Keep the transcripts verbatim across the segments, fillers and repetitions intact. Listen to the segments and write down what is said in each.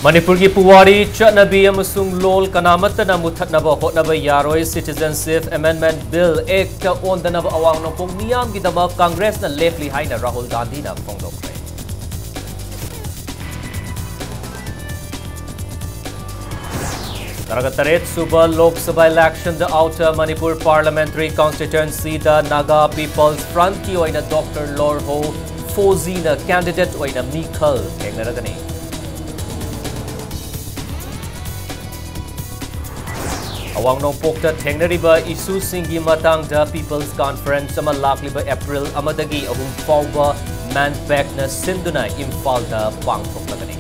ꯃꯅꯤꯄꯨꯔꯒꯤ ꯄꯨꯋꯥꯔꯤ, ꯆꯠꯅꯕꯤ ꯑꯃꯁꯨꯡ ꯂꯣꯜ ꯀꯅꯥꯃꯠꯇꯅ ꯃꯨꯊꯠꯅꯕ ꯍꯣꯠꯅꯕ ꯌꯥꯔꯣꯏ꯫ Citizenship Amendment Bill Act ꯑꯣꯟꯗꯅꯕ ꯑꯋꯥꯡ ꯅꯣꯡꯄꯣꯛ ꯃꯤꯌꯥꯝꯒꯤꯗꯃꯛ ꯀꯪꯒ꯭ꯔꯦꯁꯅ ꯂꯦꯞꯂꯤ ꯍꯥꯏꯅ ꯔꯥꯍꯨꯜ ꯒꯥꯟꯙꯤꯅ ꯐꯣꯡꯗꯣꯛꯈ꯭ꯔꯦ꯫ ꯇꯔꯥꯇꯔꯦꯠ ꯁꯨꯕ ꯂꯣꯛ ꯁꯚꯥ election ꯗ Outer Manipur Parliamentary Constituency ꯗ Naga People's Front ꯀꯤ ꯑꯣꯏꯅ Doctor Lorho Fozi ꯅ candidate ꯑꯣꯏꯅ ꯃꯤꯈꯜ ꯊꯦꯡꯅꯔꯒꯅꯤ꯫ ꯑꯋꯥꯡ ꯅꯣꯡꯄꯣꯛꯇ ꯊꯦꯡꯅꯔꯤꯕ issue ꯁꯤꯡꯒꯤ ꯃꯇꯥꯡꯗ People's Conference ꯑꯃ ꯂꯥꯛꯂꯤꯕ April ꯑꯃꯗꯒꯤ ꯑꯍꯨꯝ ꯐꯥꯎꯕ MANPAC ꯅ ꯁꯤꯟꯗꯨꯅ ꯏꯝꯐꯥꯜꯗ ꯄꯥꯡꯊꯣꯛꯂꯒꯅꯤ꯫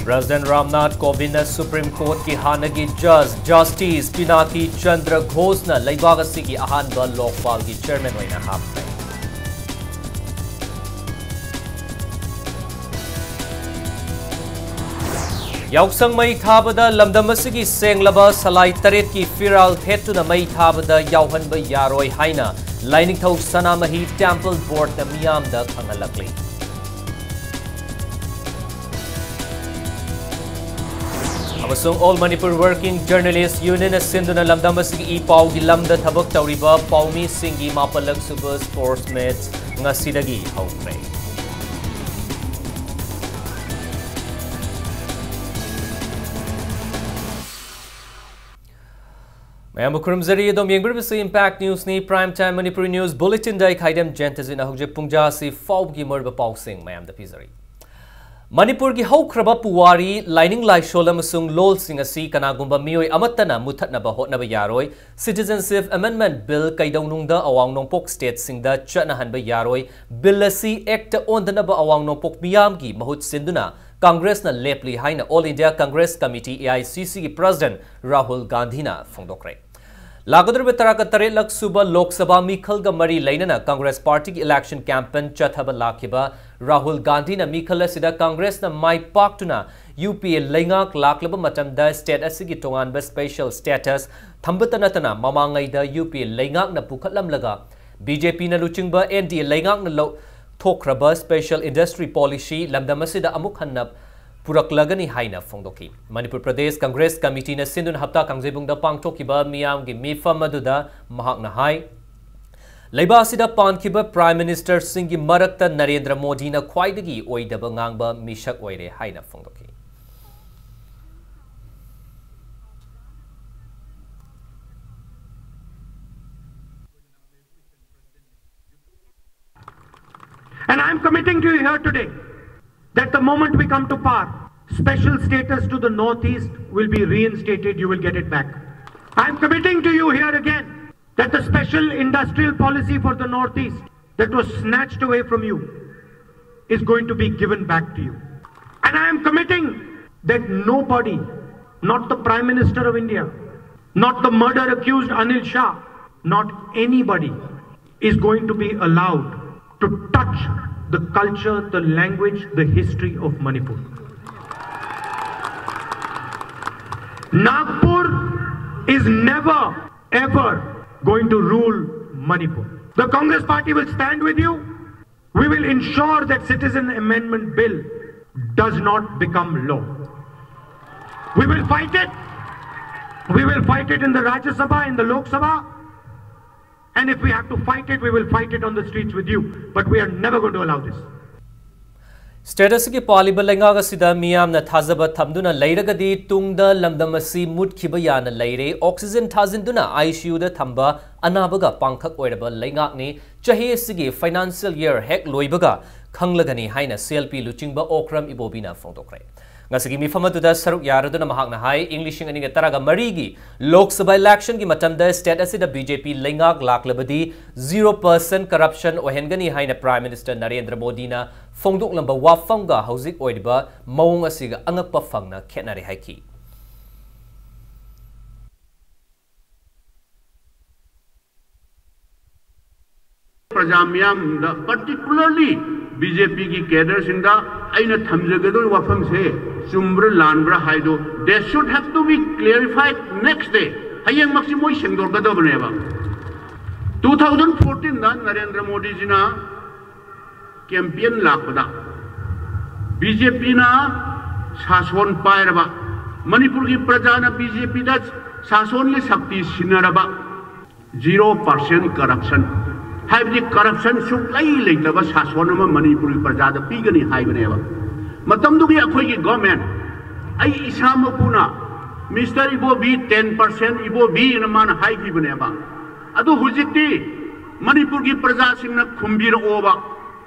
President ꯔꯥꯝꯅꯥꯊ ꯀꯣꯕꯤꯟꯗꯅ Supreme Court ꯀꯤ ꯍꯥꯟꯅꯒꯤ judge Justice Pinaki Chandra Ghosh ꯅ ꯂꯩꯕꯥꯛ ꯑꯁꯤꯒꯤ ꯑꯍꯥꯟꯕ ꯂꯣꯛꯄꯥꯜꯒꯤ chairman ꯑꯣꯏꯅ ꯍꯥꯞꯈ꯭ꯔꯦ꯫ ꯌꯥꯎꯁꯪ ꯃꯩ ꯊꯥꯕꯗ ꯂꯝꯗꯝ ꯑꯁꯤꯒꯤ ꯁꯦꯡꯂꯕ ꯁꯂꯥꯏ ꯇꯔꯦꯠꯀꯤ ꯐꯤꯔꯥꯜ ꯊꯦꯠꯇꯨꯅ ꯃꯩ ꯊꯥꯕꯗ ꯌꯥꯎꯍꯟꯕ ꯌꯥꯔꯣꯏ ꯍꯥꯏꯅ ꯂꯥꯏꯅꯤꯡꯊꯧ ꯁꯅꯥꯃꯍꯤ Temple Board ꯅ ꯃꯤꯌꯥꯝꯗ ꯈꯪꯍꯜꯂꯛꯂꯤ꯫ ꯑꯃꯁꯨꯡ All Manipur Working Journalist Union ꯅ ꯁꯤꯟꯗꯨꯅ ꯂꯝꯗꯝ ꯑꯁꯤꯒꯤ ꯏ ꯄꯥꯎꯒꯤ ꯂꯝꯗ ꯊꯕꯛ ꯇꯧꯔꯤꯕ ꯄꯥꯎꯃꯤꯁꯤꯡꯒꯤ ꯃꯥꯄꯜꯂꯛ ꯁꯨꯕ sports meet ꯉꯁꯤꯗꯒꯤ ꯍꯧꯈ꯭ꯔꯦ꯫ ꯃꯌꯥꯝꯕꯨ ꯈꯨꯔꯨꯝꯖꯔꯤ꯫ ꯑꯗꯣꯝ ꯌꯦꯡꯕꯤꯔꯤꯕꯁꯤ Impact News ꯅꯤ꯫ Prime Time Manipuri News Bulletin ꯗ ꯑꯩ ꯈꯥꯏꯗꯦꯝ ꯖꯌꯟꯇꯖꯤꯠꯅ ꯍꯧꯖꯤꯛ ꯄꯨꯡꯖꯥ ꯑꯁꯤ ꯐꯥꯎꯕꯒꯤ ꯃꯔꯨꯑꯣꯏꯕ ꯄꯥꯎꯁꯤꯡ ꯃꯌꯥꯝꯗ ꯄꯤꯖꯔꯤ꯫ ꯃꯅꯤꯄꯨꯔꯒꯤ ꯍꯧꯈ꯭ꯔꯕ ꯄꯨꯋꯥꯔꯤ, ꯂꯥꯏꯅꯤꯡ ꯂꯥꯏꯁꯣꯜ ꯑꯃꯁꯨꯡ ꯂꯣꯜꯁꯤꯡ ꯑꯁꯤ ꯀꯅꯥꯒꯨꯝꯕ ꯃꯤꯑꯣꯏ ꯑꯃꯠꯇꯅ ꯃꯨꯊꯠꯅꯕ ꯍꯣꯠꯅꯕ ꯌꯥꯔꯣꯏ꯫ Citizenship Amendment Bill ꯀꯩꯗꯧꯅꯨꯡꯗ ꯑꯋꯥꯡ ꯅꯣꯡꯄꯣꯛ stateꯁꯤꯡꯗ ꯆꯠꯅꯍꯟꯕ ꯌꯥꯔꯣꯏ꯫ Bill ꯑꯁꯤ Act ꯑꯣꯟꯗꯅꯕ ꯑꯋꯥꯡ ꯅꯣꯡꯄꯣꯛ ꯃꯤꯌꯥꯝꯒꯤ ꯃꯍꯨꯠ ꯁꯤꯟꯗꯨꯅ ꯀꯪꯒ꯭ꯔꯦꯁꯅ ꯂꯦꯞꯂꯤ ꯍꯥꯏꯅ All India Congress Committee, A I C C ꯒꯤ President ꯔꯥꯍꯨꯜ ꯒꯥꯟꯙꯤꯅ ꯐꯣꯡꯗꯣꯛꯈ꯭ꯔꯦ꯫ ꯂꯥꯛꯀꯗꯧꯔꯤꯕ ꯇꯔꯥꯒ ꯇꯔꯦꯠꯂꯛ ꯁꯨꯕ ꯂꯣꯛ ꯁꯚꯥ ꯃꯤꯈꯜꯒ ꯃꯔꯤ ꯂꯩꯅꯅ ꯀꯪꯒ꯭ꯔꯦꯁ ꯄꯥꯔꯇꯤꯒꯤ ꯏꯂꯦꯛꯁꯟ ꯀꯦꯝꯄꯦꯟ ꯆꯠꯊꯕ ꯂꯥꯛꯈꯤꯕ ꯔꯥꯍꯨꯜ ꯒꯥꯟꯙꯤꯅ ꯃꯤꯈꯜ ꯑꯁꯤꯗ ꯀꯪꯒ꯭ꯔꯦꯁꯅ ꯃꯥꯏ ꯄꯥꯛꯇꯨꯅ ꯌꯨ ꯄꯤ ꯑꯦ ꯂꯩꯉꯥꯛ ꯂꯥꯛꯂꯕ ꯃꯇꯝꯗ ꯁ꯭ꯇꯦꯠ ꯑꯁꯤꯒꯤ ꯇꯣꯉꯥꯟꯕ ꯁ꯭ꯄꯦꯁꯦꯜ ꯁ꯭ꯇꯦꯇꯁ ꯊꯝꯕꯇ ꯅꯠꯇꯅ ꯃꯃꯥꯡꯉꯩꯗ ꯌꯨ ꯄꯤ ꯑꯦ ꯂꯩꯉꯥꯛꯅ ꯄꯨꯈꯠꯂꯝꯂꯒ ꯕꯤ ꯖꯦ ꯄꯤꯅ ꯂꯨꯆꯤꯡꯕ ꯑꯦꯟ ꯗꯤ ꯑꯦ ꯂꯩꯉꯥꯛꯅ ꯂꯧ-, ꯊꯣꯛꯈ꯭ꯔꯕ ꯁ꯭ꯄꯦꯁꯦꯜ ꯏꯟꯗꯁꯇ꯭ꯔꯤ ꯄꯣꯂꯤꯁꯤ ꯂꯝꯗꯝ ꯑꯁꯤꯗ ꯑꯃꯨꯛ ꯍꯟꯅ ꯄꯨꯔꯛꯂꯒꯅꯤ ꯍꯥꯏꯅ ꯐꯣꯡꯗꯣꯛꯈꯤ꯫ ꯃꯅꯤꯄꯨꯔ ꯄ꯭ꯔꯗꯦꯁ ꯀꯪꯒ꯭ꯔꯦꯁ ꯀꯃꯤꯇꯤꯅ ꯁꯤꯟꯗꯨꯅ ꯍꯞꯇꯥ ꯀꯥꯡꯖꯩꯕꯨꯡꯗ ꯄꯥꯡꯊꯣꯛꯈꯤꯕ ꯃꯤꯌꯥꯝꯒꯤ ꯃꯤꯐꯝ ꯑꯗꯨꯗ ꯃꯍꯥꯛꯅ ꯍꯥꯏ, ꯂꯩꯕꯥꯛ ꯑꯁꯤꯗ ꯄꯥꯟꯈꯤꯕ ꯄ꯭ꯔꯥꯏꯝ ꯃꯤꯅꯤꯁꯇꯔꯁꯤꯡꯒꯤ ꯃꯔꯛꯇ ꯅꯔꯦꯟꯗ꯭ꯔ ꯃꯣꯗꯤꯅ ꯈ꯭ꯋꯥꯏꯗꯒꯤ ꯑꯣꯏꯗꯕ ꯉꯥꯡꯕ ꯃꯤꯁꯛ ꯑꯣꯏꯔꯦ ꯍꯥꯏꯅ ꯐꯣꯡꯗꯣꯛꯈꯤ꯫ And I'm committing to you here today that the moment we come to power, special status to the Northeast will be reinstated. You will get it back. I'm committing to you here again that the special industrial policy for the Northeast that was snatched away from you is going to be given back to you. And I am committing that nobody, not the Prime Minister of India, not the murder accused Anil Shah, not anybody is going to be allowed to touch the culture, the language, the history of Manipur. Nagpur is never, ever going to rule Manipur. The Congress Party will stand with you. We will ensure that Citizen Amendment Bill does not become law. We will fight it. We will fight it in the Rajya Sabha, in the Lok Sabha. And if we have to fight it, we will fight it on the streets with you. But we are never going to allow this. State ꯑꯁꯤꯒꯤ ꯄꯥꯜꯂꯤꯕ ꯂꯩꯉꯥꯛ ꯑꯁꯤꯗ ꯃꯤꯌꯥꯝꯅ ꯊꯥꯖꯕ ꯊꯝꯗꯨꯅ ꯂꯩꯔꯒꯗꯤ ꯇꯨꯡꯗ ꯂꯝꯗꯝ ꯑꯁꯤ ꯃꯨꯠꯈꯤꯕ ꯌꯥꯅ ꯂꯩꯔꯦ꯫ ꯑꯣꯛꯁꯤꯖꯦꯟ ꯊꯥꯖꯤꯟꯗꯨꯅ ꯑꯥꯏ ꯁꯤ ꯌꯨꯗ ꯊꯝꯕ ꯑꯅꯥꯕꯒ ꯄꯥꯡꯈꯛ ꯑꯣꯏꯔꯕ ꯂꯩꯉꯥꯛꯅꯤ꯫ ꯆꯍꯤ ꯑꯁꯤꯒꯤ ꯐꯥꯏꯅꯥꯟꯁꯤꯌꯦꯜ ꯌꯔ ꯍꯦꯛ ꯂꯣꯏꯕꯒ ꯈꯪꯂꯒꯅꯤ ꯍꯥꯏꯅ ꯁꯤ ꯑꯦꯜ ꯄꯤ ꯂꯨꯆꯤꯡꯕ ꯑꯣꯀ꯭ꯔꯝ ꯏꯕꯣꯕꯤꯅ ꯐꯣꯡꯗꯣꯛꯈ꯭ꯔꯦ꯫ ꯉꯁꯤꯒꯤ ꯃꯤꯐꯝ ꯑꯗꯨꯗ ꯁꯔꯨꯛ ꯌꯥꯔꯗꯨꯅ ꯃꯍꯥꯛꯅ ꯍꯥꯏ, ꯏꯪ ꯂꯤꯁꯤꯡ ꯑꯅꯤꯒ ꯇꯔꯥꯒ ꯃꯔꯤꯒꯤ ꯂꯣꯛ ꯁꯚꯥ ꯏꯂꯦꯛꯁꯟꯒꯤ ꯃꯇꯝꯗ ꯁ꯭ꯇꯦꯠ ꯑꯁꯤꯗ ꯕꯤ ꯖꯦ ꯄꯤ ꯂꯩꯉꯥꯛ ꯂꯥꯛꯂꯕꯗꯤ zero percent corruption ꯑꯣꯏꯍꯟꯒꯅꯤ ꯍꯥꯏꯅ ꯄ꯭ꯔꯥꯏꯝ ꯃꯤꯅꯤꯁꯇꯔ ꯅꯔꯦꯟꯗ꯭ꯔ ꯃꯣꯗꯤꯅ ꯐꯣꯡꯗꯣꯛꯂꯝꯕ ꯋꯥꯐꯝꯒ ꯍꯧꯖꯤꯛ ꯑꯣꯏꯔꯤꯕ ꯃꯑꯣꯡ ꯑꯁꯤꯒ ꯑꯉꯛꯄ ꯐꯪꯅ ꯈꯦꯠꯅꯔꯦ ꯍꯥꯏꯈꯤ꯫ ꯄ꯭ꯔꯖꯥ ꯃꯤꯌꯥꯝꯗ, particularly B J P ꯒꯤ cadreꯁꯤꯡꯗ ꯑꯩꯅ ꯊꯝꯖꯒꯗꯧꯔꯤꯕ ꯋꯥꯐꯝꯁꯦ ꯆꯨꯝꯕ꯭ꯔꯥ ꯂꯥꯟꯕ꯭ꯔꯥ ꯍꯥꯏꯗꯣ, they should have to be clarified next day. ꯍꯌꯦꯡꯃꯛꯁꯤ ꯃꯣꯏ ꯁꯦꯡꯗꯣꯛꯀꯗꯕꯅꯦꯕ꯫ Two thousand fourteenꯗ ꯅꯔꯦꯟꯗ꯭ꯔ ꯃꯣꯗꯤꯖꯤꯅ campaign ꯂꯥꯛꯄꯗ B J Pꯅ ꯁꯥꯁꯣꯟ ꯄꯥꯏꯔꯕ, ꯃꯅꯤꯄꯨꯔꯒꯤ ꯄ꯭ꯔꯖꯥꯅ B J Pꯗ ꯁꯥꯁꯣꯟꯒꯤ ꯁꯛꯇꯤ ꯁꯤꯟꯅꯔꯕ, zero percent corruption, ꯍꯥꯏꯕꯗꯤ corruption ꯁꯨꯛꯂꯩ ꯂꯩꯇꯕ ꯁꯥꯁꯣꯟ ꯑꯃ ꯃꯅꯤꯄꯨꯔꯒꯤ ꯄ꯭ꯔꯖꯥꯗ ꯄꯤꯒꯅꯤ ꯍꯥꯏꯕꯅꯦꯕ꯫ ꯃꯇꯝꯗꯨꯒꯤ ꯑꯩꯈꯣꯏꯒꯤ government, ꯑꯩ ꯏꯁꯥꯃꯛꯄꯨꯅ, "Mister ꯏꯕꯣꯕꯤ, ten percent ꯏꯕꯣꯕꯤꯅ ꯃꯥꯅ ꯍꯥꯏꯈꯤꯕꯅꯦꯕ꯫ ꯑꯗꯨ ꯍꯧꯖꯤꯛꯇꯤ ꯃꯅꯤꯄꯨꯔꯒꯤ ꯄ꯭ꯔꯖꯥꯁꯤꯡꯅ ꯈꯨꯝꯕꯤꯔꯛꯑꯣꯕ꯫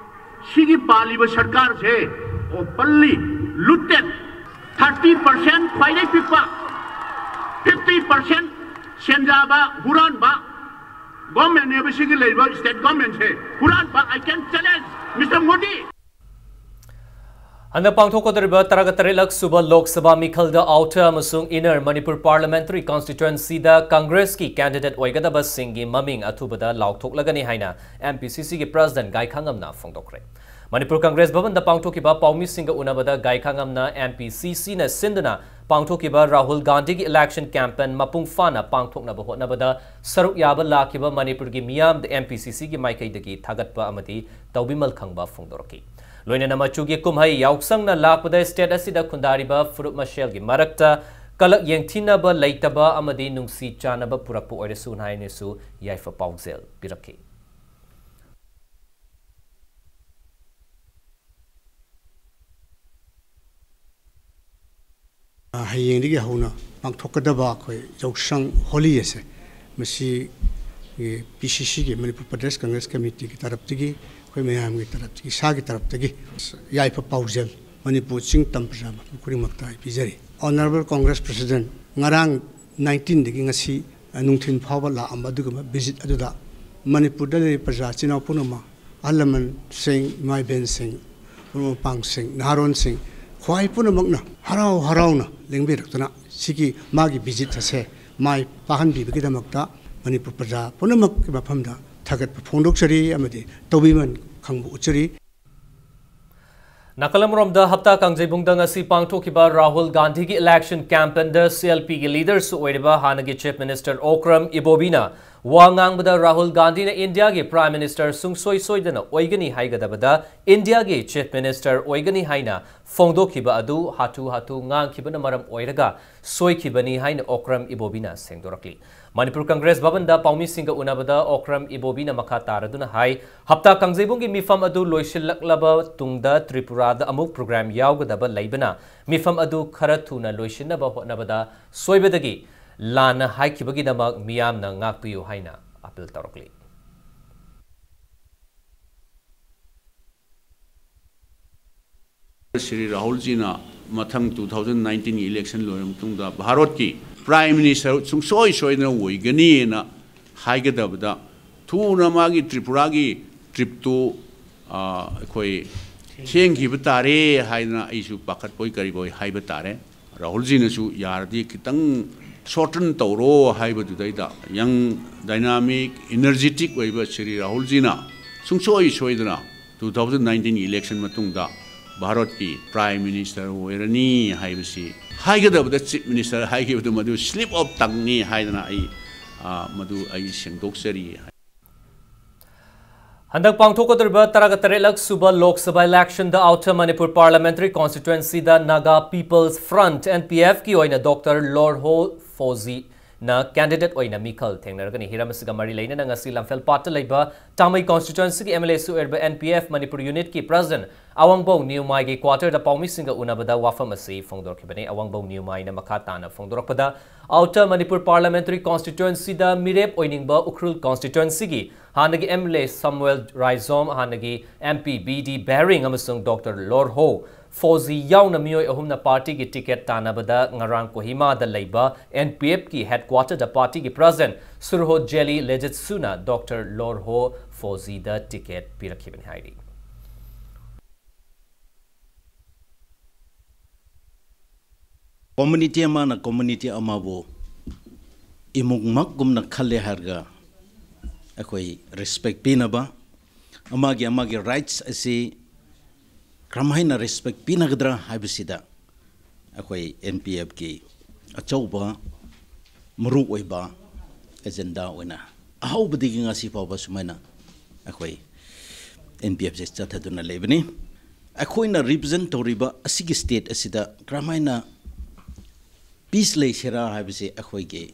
ꯁꯤꯒꯤ ꯄꯥꯜꯂꯤꯕ ꯁꯔꯀꯥꯔꯁꯦ openly looted, thirty percent ꯈ꯭ꯋꯥꯏꯗꯒꯤ ꯄꯤꯛꯄ, fifty percent ꯁꯦꯟꯖꯥꯕ, ꯍꯨꯔꯥꯟꯕ governmentꯅꯦꯕ ꯁꯤꯒꯤ ꯂꯩꯔꯤꯕ state governmentꯁꯦ꯫ ꯍꯨꯔꯥꯟꯕ, I can challenge Mister Modi." ꯍꯟꯗꯛ ꯄꯥꯡꯊꯣꯛꯀꯗꯧꯔꯤꯕ ꯇꯔꯥꯒ ꯇꯔꯦꯠꯂꯛ ꯁꯨꯕ ꯂꯣꯛ ꯁꯚꯥ ꯃꯤꯈꯜꯗ Outer ꯑꯃꯁꯨꯡ Inner Manipur Parliamentary Constituencyꯗ ꯀꯪꯒ꯭ꯔꯦꯁꯀꯤ candidate ꯑꯣꯏꯒꯗꯕꯁꯤꯡꯒꯤ ꯃꯃꯤꯡ ꯑꯊꯨꯕꯗ ꯂꯥꯎꯊꯣꯛꯂꯒꯅꯤ ꯍꯥꯏꯅ M P C Cꯒꯤ president ꯒꯥꯏꯈꯥꯉꯝꯅ ꯐꯣꯡꯗꯣꯛꯈ꯭ꯔꯦ꯫ Manipur Congress ꯚꯕꯟꯗ ꯄꯥꯡꯊꯣꯛꯈꯤꯕ ꯄꯥꯎꯃꯤꯁꯤꯡꯒ ꯎꯅꯕꯗ ꯒꯥꯏꯈꯥꯉꯝꯅ M P C Cꯅ ꯁꯤꯟꯗꯨꯅ ꯄꯥꯡꯊꯣꯛꯈꯤꯕ ꯔꯥꯍꯨꯜ ꯒꯥꯟꯙꯤꯒꯤ election campaign ꯃꯄꯨꯡ ꯐꯥꯅ ꯄꯥꯡꯊꯣꯛꯅꯕ ꯍꯣꯠꯅꯕꯗ ꯁꯔꯨꯛ ꯌꯥꯕ ꯂꯥꯛꯈꯤꯕ ꯃꯅꯤꯄꯨꯔꯒꯤ ꯃꯤꯌꯥꯝꯗ M P C Cꯒꯤ ꯃꯥꯏꯀꯩꯗꯒꯤ ꯊꯥꯒꯠꯄ ꯑꯃꯗꯤ ꯇꯧꯕꯤꯃꯜ ꯈꯪꯕ ꯐꯣꯡꯗꯣꯔꯛꯈꯤ꯫ ꯂꯣꯏꯅꯅ ꯃꯆꯨꯒꯤ ꯀꯨꯝꯍꯩ ꯌꯥꯎꯁꯪꯅ ꯂꯥꯛꯄꯗ state ꯑꯁꯤꯗ ꯈꯨꯟꯗꯥꯔꯤꯕ ꯐꯨꯔꯨꯞ ꯃꯁꯦꯜꯒꯤ ꯃꯔꯛꯇ ꯀꯂꯛ ꯌꯦꯡꯊꯤꯅꯕ ꯂꯩꯇꯕ ꯑꯃꯗꯤ ꯅꯨꯡꯁꯤ ꯆꯥꯟꯅꯕ ꯄꯨꯔꯛꯄ ꯑꯣꯏꯔꯁꯨ ꯍꯥꯏꯅꯁꯨ ꯌꯥꯏꯐ ꯄꯥꯎꯖꯦꯜ ꯄꯤꯔꯛꯈꯤ꯫ ꯍꯌꯦꯡꯗꯒꯤ ꯍꯧꯅ ꯄꯥꯡꯊꯣꯛꯀꯗꯕ ꯑꯩꯈꯣꯏ ꯌꯥꯎꯁꯪ ꯍꯣꯂꯤ ꯑꯁꯦ, ꯃꯁꯤ P C Cꯒꯤ, ꯃꯅꯤꯄꯨꯔ ꯄ꯭ꯔꯗꯦꯁ ꯀꯪꯒ꯭ꯔꯦꯁ ꯀꯃꯤꯇꯤꯒꯤ ꯇꯔꯞꯇꯒꯤ, ꯑꯩꯈꯣꯏ ꯃꯌꯥꯝꯒꯤ ꯇꯔꯞꯇꯒꯤ, ꯏꯁꯥꯒꯤ ꯇꯔꯞꯇꯒꯤ ꯌꯥꯏꯐ ꯄꯥꯎꯖꯦꯜ ꯃꯅꯤꯄꯨꯔ ꯆꯤꯡ ꯇꯝ ꯄ꯭ꯔꯖꯥ ꯃꯤꯄꯨꯝ ꯈꯨꯗꯤꯡꯃꯛꯇ ꯑꯩ ꯄꯤꯖꯔꯤ꯫ Honourable Congress President, ꯉꯔꯥꯡ nineteenꯗꯒꯤ ꯉꯁꯤ ꯅꯨꯡꯊꯤꯜ ꯐꯥꯎꯕ ꯂꯥꯛꯑꯝꯕ ꯑꯗꯨꯒꯨꯝꯕ visit ꯑꯗꯨꯗ ꯃꯅꯤꯄꯨꯔꯗ ꯂꯩꯔꯤꯕ ꯄ꯭ꯔꯖꯥ ꯏꯆꯤꯟ ꯏꯅꯥꯎ ꯄꯨꯝꯅꯃꯛ, ꯑꯍꯜ ꯂꯃꯟꯁꯤꯡ, ꯏꯃꯥ ꯏꯕꯦꯟꯁꯤꯡ, ꯃꯔꯨꯞ ꯃꯄꯥꯡꯁꯤꯡ, ꯅꯍꯥꯔꯣꯟꯁꯤꯡ, ꯈ꯭ꯋꯥꯏ ꯄꯨꯝꯅꯃꯛꯅ ꯍꯔꯥꯎ ꯍꯔꯥꯎꯅ ꯂꯦꯡꯕꯤꯔꯛꯇꯨꯅ ꯁꯤꯒꯤ ꯃꯥꯒꯤ visit ꯑꯁꯦ ꯃꯥꯏ ꯄꯥꯛꯍꯟꯕꯤꯕꯒꯤꯗꯃꯛꯇ ꯃꯅꯤꯄꯨꯔ ꯄ꯭ꯔꯖꯥ ꯄꯨꯝꯅꯃꯛꯀꯤ ꯃꯐꯝꯗ ꯊꯥꯒꯠꯄ ꯐꯣꯡꯗꯣꯛꯆꯔꯤ ꯑꯃꯗꯤ ꯇꯧꯕꯤꯃꯜ ꯈꯪꯕ ꯎꯠꯆꯔꯤ꯫ ꯅꯥꯀꯜ ꯑꯃꯔꯣꯝꯗ, ꯍꯞꯇꯥ ꯀꯥꯡꯖꯩꯕꯨꯡꯗ ꯉꯁꯤ ꯄꯥꯡꯊꯣꯛꯈꯤꯕ ꯔꯥꯍꯨꯜ ꯒꯥꯟꯙꯤꯒꯤ election campaignꯗ CLPꯒꯤ leaderꯁꯨ ꯑꯣꯏꯔꯤꯕ ꯍꯥꯟꯅꯒꯤ Chief Minister ꯑꯣꯀ꯭ꯔꯝ ꯏꯕꯣꯕꯤꯅ ꯋꯥ ꯉꯥꯡꯕꯗ, ꯔꯥꯍꯨꯜ ꯒꯥꯟꯙꯤꯅ ꯏꯟꯗꯤꯌꯥꯒꯤ Prime Minister ꯁꯨꯡꯁꯣꯏ ꯁꯣꯏꯗꯅ ꯑꯣꯏꯒꯅꯤ ꯍꯥꯏꯒꯗꯕꯗ, ꯏꯟꯗꯤꯌꯥꯒꯤ Chief Minister ꯑꯣꯏꯒꯅꯤ ꯍꯥꯏꯅ ꯐꯣꯡꯗꯣꯛꯈꯤꯕ ꯑꯗꯨ ꯍꯥꯊꯨ ꯍꯥꯊꯨ ꯉꯥꯡꯈꯤꯕꯅ ꯃꯔꯝ ꯑꯣꯏꯔꯒ ꯁꯣꯏꯈꯤꯕꯅꯤ ꯍꯥꯏꯅ ꯑꯣꯀ꯭ꯔꯝ ꯏꯕꯣꯕꯤꯅ ꯁꯦꯡꯗꯣꯔꯛꯂꯤ꯫ ꯃꯅꯤꯄꯨꯔ ꯀꯪꯒ꯭ꯔꯦꯁ ꯚꯕꯟꯗ ꯄꯥꯎꯃꯤꯁꯤꯡꯒ ꯎꯅꯕꯗ ꯑꯣꯀ꯭ꯔꯝ ꯏꯕꯣꯕꯤꯅ ꯃꯈꯥ ꯇꯥꯔꯗꯨꯅ ꯍꯥꯏ, ꯍꯞꯇꯥ ꯀꯥꯡꯖꯩꯕꯨꯡꯒꯤ ꯃꯤꯐꯝ ꯑꯗꯨ ꯂꯣꯏꯁꯤꯜꯂꯛꯂꯕ ꯇꯨꯡꯗ ꯇ꯭ꯔꯤꯄꯨꯔꯥꯗ ꯑꯃꯨꯛ program ꯌꯥꯎꯒꯗꯕ ꯂꯩꯕꯅ, ꯃꯤꯐꯝ ꯑꯗꯨ ꯈꯔ ꯊꯨꯅ ꯂꯣꯏꯁꯤꯟꯅꯕ ꯍꯣꯠꯅꯕꯗ ꯁꯣꯏꯕꯗꯒꯤ ꯂꯥꯟꯅ ꯍꯥꯏꯈꯤꯕꯒꯤꯗꯃꯛ ꯃꯤꯌꯥꯝꯅ ꯉꯥꯛꯄꯤꯌꯨ ꯍꯥꯏꯅ appeal ꯇꯧꯔꯛꯂꯤ꯫ ꯁ꯭ꯔꯤ ꯔꯥꯍꯨꯜꯖꯤꯅ ꯃꯊꯪ two thousand nineteenꯒꯤ election ꯂꯣꯏꯔꯕ ꯃꯇꯨꯡꯗ ꯚꯥꯔꯠꯀꯤ Prime Minister ꯁꯨꯡꯁꯣꯏ ꯁꯣꯏꯗꯅ ꯑꯣꯏꯒꯅꯤꯅ ꯍꯥꯏꯒꯗꯕꯗ, ꯊꯨꯅ ꯃꯥꯒꯤ ꯇ꯭ꯔꯤꯄꯨꯔꯥꯒꯤ tripꯇꯨ, ꯑ, ꯑꯩꯈꯣꯏ ꯊꯦꯡꯈꯤꯕ ꯇꯥꯔꯦ ꯍꯥꯏꯗꯅ ꯑꯩꯁꯨ ꯄꯥꯈꯠꯄꯣꯏ ꯀꯔꯤꯕꯣꯏ ꯍꯥꯏꯕ ꯇꯥꯔꯦ꯫ ꯔꯥꯍꯨꯜꯖꯤꯅꯁꯨ ꯌꯥꯔꯗꯤ ꯈꯤꯇꯪ shorten ꯇꯧꯔꯣ ꯍꯥꯏꯕꯗꯨꯗꯩꯗ, young, dynamic, energetic ꯑꯣꯏꯕ ꯁ꯭ꯔꯤ ꯔꯥꯍꯨꯜꯖꯤꯅ ꯁꯨꯡꯁꯣꯏ ꯁꯣꯏꯗꯅ two thousand nineteenꯒꯤ election ꯃꯇꯨꯡꯗ ꯚꯥꯔꯠꯀꯤ Prime Minister ꯑꯣꯏꯔꯅꯤ ꯍꯥꯏꯕꯁꯤ ꯍꯥꯏꯒꯗꯕꯗ Chief Minister ꯍꯥꯏꯈꯤꯕꯗꯨ ꯃꯗꯨ slip of tongueꯅꯤ ꯍꯥꯏꯗꯅ ꯑꯩ, ꯑ, ꯃꯗꯨ ꯑꯩ ꯁꯦꯡꯗꯣꯛꯆꯔꯤ꯫ ꯍꯟꯗꯛ ꯄꯥꯡꯊꯣꯛꯀꯗꯧꯔꯤꯕ ꯇꯔꯥꯒ ꯇꯔꯦꯠꯂꯛ ꯁꯨꯕ Lok Sabha electionꯗ Outer Manipur Parliamentary Constituencyꯗ Naga People's Front, NPFꯀꯤ ꯑꯣꯏꯅ Doctor Lorho Fozina candidate ꯑꯣꯏꯅ ꯃꯤꯈꯜ ꯊꯦꯡꯅꯔꯒꯅꯤ꯫ ꯍꯤꯔꯝ ꯑꯁꯤꯒ ꯃꯔꯤ ꯂꯩꯅꯅ ꯉꯁꯤ ꯂꯝꯐꯦꯜꯄꯥꯠꯇ ꯂꯩꯕ ꯇꯥꯃꯩ constituencyꯒꯤ MLAꯁꯨ ꯑꯣꯏꯔꯤꯕ NPF ꯃꯅꯤꯄꯨꯔ unitꯀꯤ president ꯑꯋꯥꯡꯕꯧ ꯅꯤꯌꯨꯃꯥꯏꯒꯤ quarterꯗ ꯄꯥꯎꯃꯤꯁꯤꯡꯒ ꯎꯅꯕꯗ ꯋꯥꯐꯝ ꯑꯁꯤ ꯐꯣꯡꯗꯣꯔꯛꯈꯤꯕꯅꯤ꯫ ꯑꯋꯥꯡꯕꯧ ꯅꯤꯌꯨꯃꯥꯏꯅ ꯃꯈꯥ ꯇꯥꯅ ꯐꯣꯡꯗꯣꯔꯛꯄꯗ, Outer Manipur Parliamentary Constituencyꯗ ꯃꯤꯔꯦꯞ ꯑꯣꯏꯅꯤꯡꯕ ꯎꯈ꯭ꯔꯨꯜ constituencyꯒꯤ ꯍꯥꯟꯅꯒꯤ MLA ꯁꯃꯨꯑꯦꯜ ꯔꯥꯏꯖꯣꯝ, ꯍꯥꯟꯅꯒꯤ MP BD ꯕꯦꯔꯤꯡ ꯑꯃꯁꯨꯡ Doctor Lorho ꯐꯣꯖꯤ ꯌꯥꯎꯅ ꯃꯤꯑꯣꯏ ꯑꯍꯨꯝꯅ partyꯒꯤ ticket ꯇꯥꯟꯅꯕꯗ ꯉꯔꯥꯡ ꯀꯣꯍꯤꯃꯥꯗ ꯂꯩꯕ NPFꯀꯤ headquarterꯗ partyꯒꯤ president ꯁꯨꯔꯍꯣ ꯖꯦꯂꯤ ꯂꯦꯖꯤꯠꯁꯨꯅ Doctor Lorho ꯐꯣꯖꯤꯗ ticket ꯄꯤꯔꯛꯈꯤꯕꯅꯤ ꯍꯥꯏꯔꯤ꯫ Community ꯑꯃꯅ community ꯑꯃꯕꯨ ꯏꯃꯨꯡꯃꯛꯀꯨꯝꯅ ꯈꯜꯂꯦ ꯍꯥꯏꯔꯒ ꯑꯩꯈꯣꯏ ꯔꯦꯁꯄꯦꯛ ꯄꯤꯅꯕ, ꯑꯃꯒꯤ ꯑꯃꯒꯤ ꯔꯥꯏꯠꯁ ꯑꯁꯤ ꯀꯔꯝꯍꯥꯏꯅ ꯔꯦꯁꯄꯦꯛ ꯄꯤꯅꯒꯗ꯭ꯔꯥ ꯍꯥꯏꯕꯁꯤꯗ ꯑꯩꯈꯣꯏ ꯑꯦꯟ ꯄꯤ ꯑꯦꯐꯀꯤ ꯑꯆꯧꯕ ꯃꯔꯨ ꯑꯣꯏꯕ ꯑꯦꯖꯦꯟꯗꯥ ꯑꯣꯏꯅ ꯑꯍꯧꯕꯗꯒꯤ ꯉꯁꯤ ꯐꯥꯎꯕ ꯁꯨꯃꯥꯏꯅ ꯑꯩꯈꯣꯏ ꯑꯦꯟ ꯄꯤ ꯑꯦꯐꯁꯦ ꯆꯠꯊꯗꯨꯅ ꯂꯩꯕꯅꯤ꯫ ꯑꯩꯈꯣꯏꯅ ꯔꯤꯄ꯭ꯔꯖꯦꯟ ꯇꯧꯔꯤꯕ ꯑꯁꯤꯒꯤ ꯁ꯭ꯇꯦꯠ ꯑꯁꯤꯗ ꯀꯔꯝꯍꯥꯏꯅ ꯄꯤꯁ ꯂꯩꯁꯤꯔꯥ ꯍꯥꯏꯕꯁꯤ ꯑꯩꯈꯣꯏꯒꯤ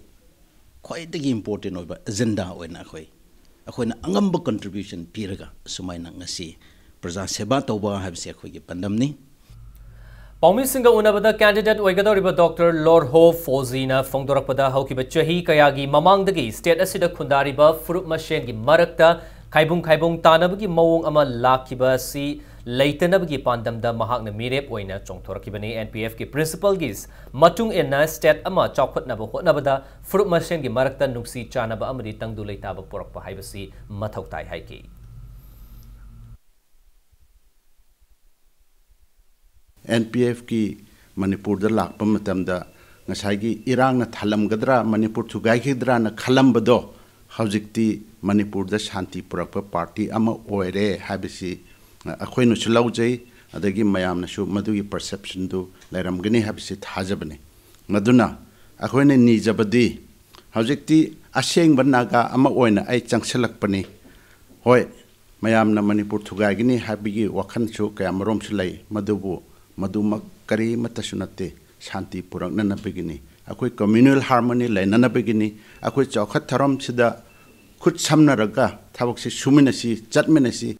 ꯈ꯭ꯋꯥꯏꯗꯒꯤ ꯏꯝꯄꯣꯔꯇꯦꯟ ꯑꯣꯏꯕ ꯑꯦꯖꯦꯟꯗꯥ ꯑꯣꯏꯅ ꯑꯩꯈꯣꯏ, ꯑꯩꯈꯣꯏꯅ ꯑꯉꯝꯕ ꯀꯟꯇ꯭ꯔꯤꯕ꯭ꯌꯨꯁꯟ ꯄꯤꯔꯒ ꯑꯁꯨꯃꯥꯏꯅ ꯉꯁꯤ ꯄ꯭ꯔꯖꯥ ꯁꯦꯕꯥ ꯇꯧꯕ ꯍꯥꯏꯕꯁꯤ ꯑꯩꯈꯣꯏꯒꯤ ꯄꯥꯟꯗꯝꯅꯤ꯫ ꯄꯥꯎꯃꯤꯁꯤꯡꯒ ꯎꯅꯕꯗ ꯀꯦꯟꯗꯤꯗꯦꯠ ꯑꯣꯏꯒꯗꯧꯔꯤꯕ ꯗꯣꯛꯇꯔ ꯂꯣꯔꯍꯣ ꯐꯣꯖꯤꯅ ꯐꯣꯡꯗꯣꯔꯛꯄꯗ, ꯍꯧꯈꯤꯕ ꯆꯍꯤ ꯀꯌꯥꯒꯤ ꯃꯃꯥꯡꯗꯒꯤ ꯁ꯭ꯇꯦꯠ ꯑꯁꯤꯗ ꯈꯨꯟꯗꯥꯔꯤꯕ ꯐꯨꯔꯨꯞ ꯃꯁꯦꯟꯒꯤ ꯃꯔꯛꯇ ꯈꯥꯏꯕꯨꯡ ꯈꯥꯏꯕꯨꯡ ꯇꯥꯅꯕꯒꯤ ꯃꯑꯣꯡ ꯑꯃ ꯂꯥꯛꯈꯤꯕ ꯑꯁꯤ ꯂꯩꯇꯅꯕꯒꯤ ꯄꯥꯟꯗꯝꯗ ꯃꯍꯥꯛꯅ ꯃꯤꯔꯦꯞ ꯑꯣꯏꯅ ꯆꯣꯡꯊꯣꯔꯛꯈꯤꯕꯅꯤ꯫ ꯑꯦꯟ ꯄꯤ ꯑꯦꯐꯀꯤ ꯄ꯭ꯔꯤꯟꯁꯤꯄꯜꯒꯤ ꯃꯇꯨꯡ ꯏꯟꯅ, ꯁ꯭ꯇꯦꯠ ꯑꯃ ꯆꯥꯎꯈꯠꯅꯕ ꯍꯣꯠꯅꯕꯗ ꯐꯨꯔꯨꯞ ꯃꯁꯦꯟꯒꯤ ꯃꯔꯛꯇ ꯅꯨꯡꯁꯤ ꯆꯥꯟꯅꯕ ꯑꯃꯗꯤ ꯇꯪꯗꯨ ꯂꯩꯇꯥꯕ ꯄꯨꯔꯛꯄ ꯍꯥꯏꯕꯁꯤ ꯃꯊꯧ ꯇꯥꯏ ꯍꯥꯏꯈꯤ꯫ ꯑꯦꯟ ꯄꯤ ꯑꯦꯐꯀꯤ ꯃꯅꯤꯄꯨꯔꯗ ꯂꯥꯛꯄ ꯃꯇꯝꯗ ꯉꯁꯥꯏꯒꯤ ꯏꯔꯥꯡꯅ ꯊꯜꯂꯝꯒꯗ꯭ꯔꯥ, ꯃꯅꯤꯄꯨꯔ ꯊꯨꯒꯥꯏꯈꯤꯒꯗ꯭ꯔꯥꯅ ꯈꯜꯂꯝꯕꯗꯣ, ꯍꯧꯖꯤꯛꯇꯤ ꯃꯅꯤꯄꯨꯔꯗ ꯁꯥꯟꯇꯤ ꯄꯨꯔꯛꯄ ꯄꯥꯔꯇꯤ ꯑꯃ ꯑꯣꯏꯔꯦ ꯍꯥꯏꯕꯁꯤ ꯑꯩꯈꯣꯏꯅꯁꯨ ꯂꯧꯖꯩ, ꯑꯗꯒꯤ ꯃꯌꯥꯝꯅꯁꯨ ꯃꯗꯨꯒꯤ ꯄꯔꯁꯦꯞꯁꯟꯗꯨ ꯂꯩꯔꯝꯒꯅꯤ ꯍꯥꯏꯕꯁꯤ ꯊꯥꯖꯕꯅꯤ꯫ ꯃꯗꯨꯅ ꯑꯩꯈꯣꯏꯅ ꯅꯤꯖꯕꯗꯤ, ꯍꯧꯖꯤꯛꯇꯤ ꯑꯁꯦꯡꯕ ꯅꯥꯒꯥ ꯑꯃ ꯑꯣꯏꯅ ꯑꯩ ꯆꯪꯁꯤꯜꯂꯛꯄꯅꯤ꯫ ꯍꯣꯏ, ꯃꯌꯥꯝꯅ ꯃꯅꯤꯄꯨꯔ ꯊꯨꯒꯥꯏꯒꯅꯤ ꯍꯥꯏꯕꯒꯤ ꯋꯥꯈꯜꯁꯨ ꯀꯌꯥꯃꯔꯣꯝꯁꯨ ꯂꯩ, ꯃꯗꯨꯕꯨ ꯃꯗꯨꯃꯛ ꯀꯔꯤꯃꯠꯇꯁꯨ ꯅꯠꯇꯦ, ꯁꯥꯟꯇꯤ ꯄꯨꯔꯛꯅꯅꯕꯒꯤꯅꯤ, ꯑꯩꯈꯣꯏ ꯀꯝꯃ꯭ꯌꯨꯅꯦꯜ ꯍꯥꯔꯃꯣꯅꯤ ꯂꯩꯅꯅꯕꯒꯤꯅꯤ꯫ ꯑꯩꯈꯣꯏ ꯆꯥꯎꯈꯠ ꯊꯧꯔꯝꯁꯤꯗ ꯈꯨꯠ ꯁꯝꯅꯔꯒ ꯊꯕꯛꯁꯤ ꯁꯨꯃꯤꯟꯅꯁꯤ, ꯆꯠꯃꯤꯟꯅꯁꯤ꯫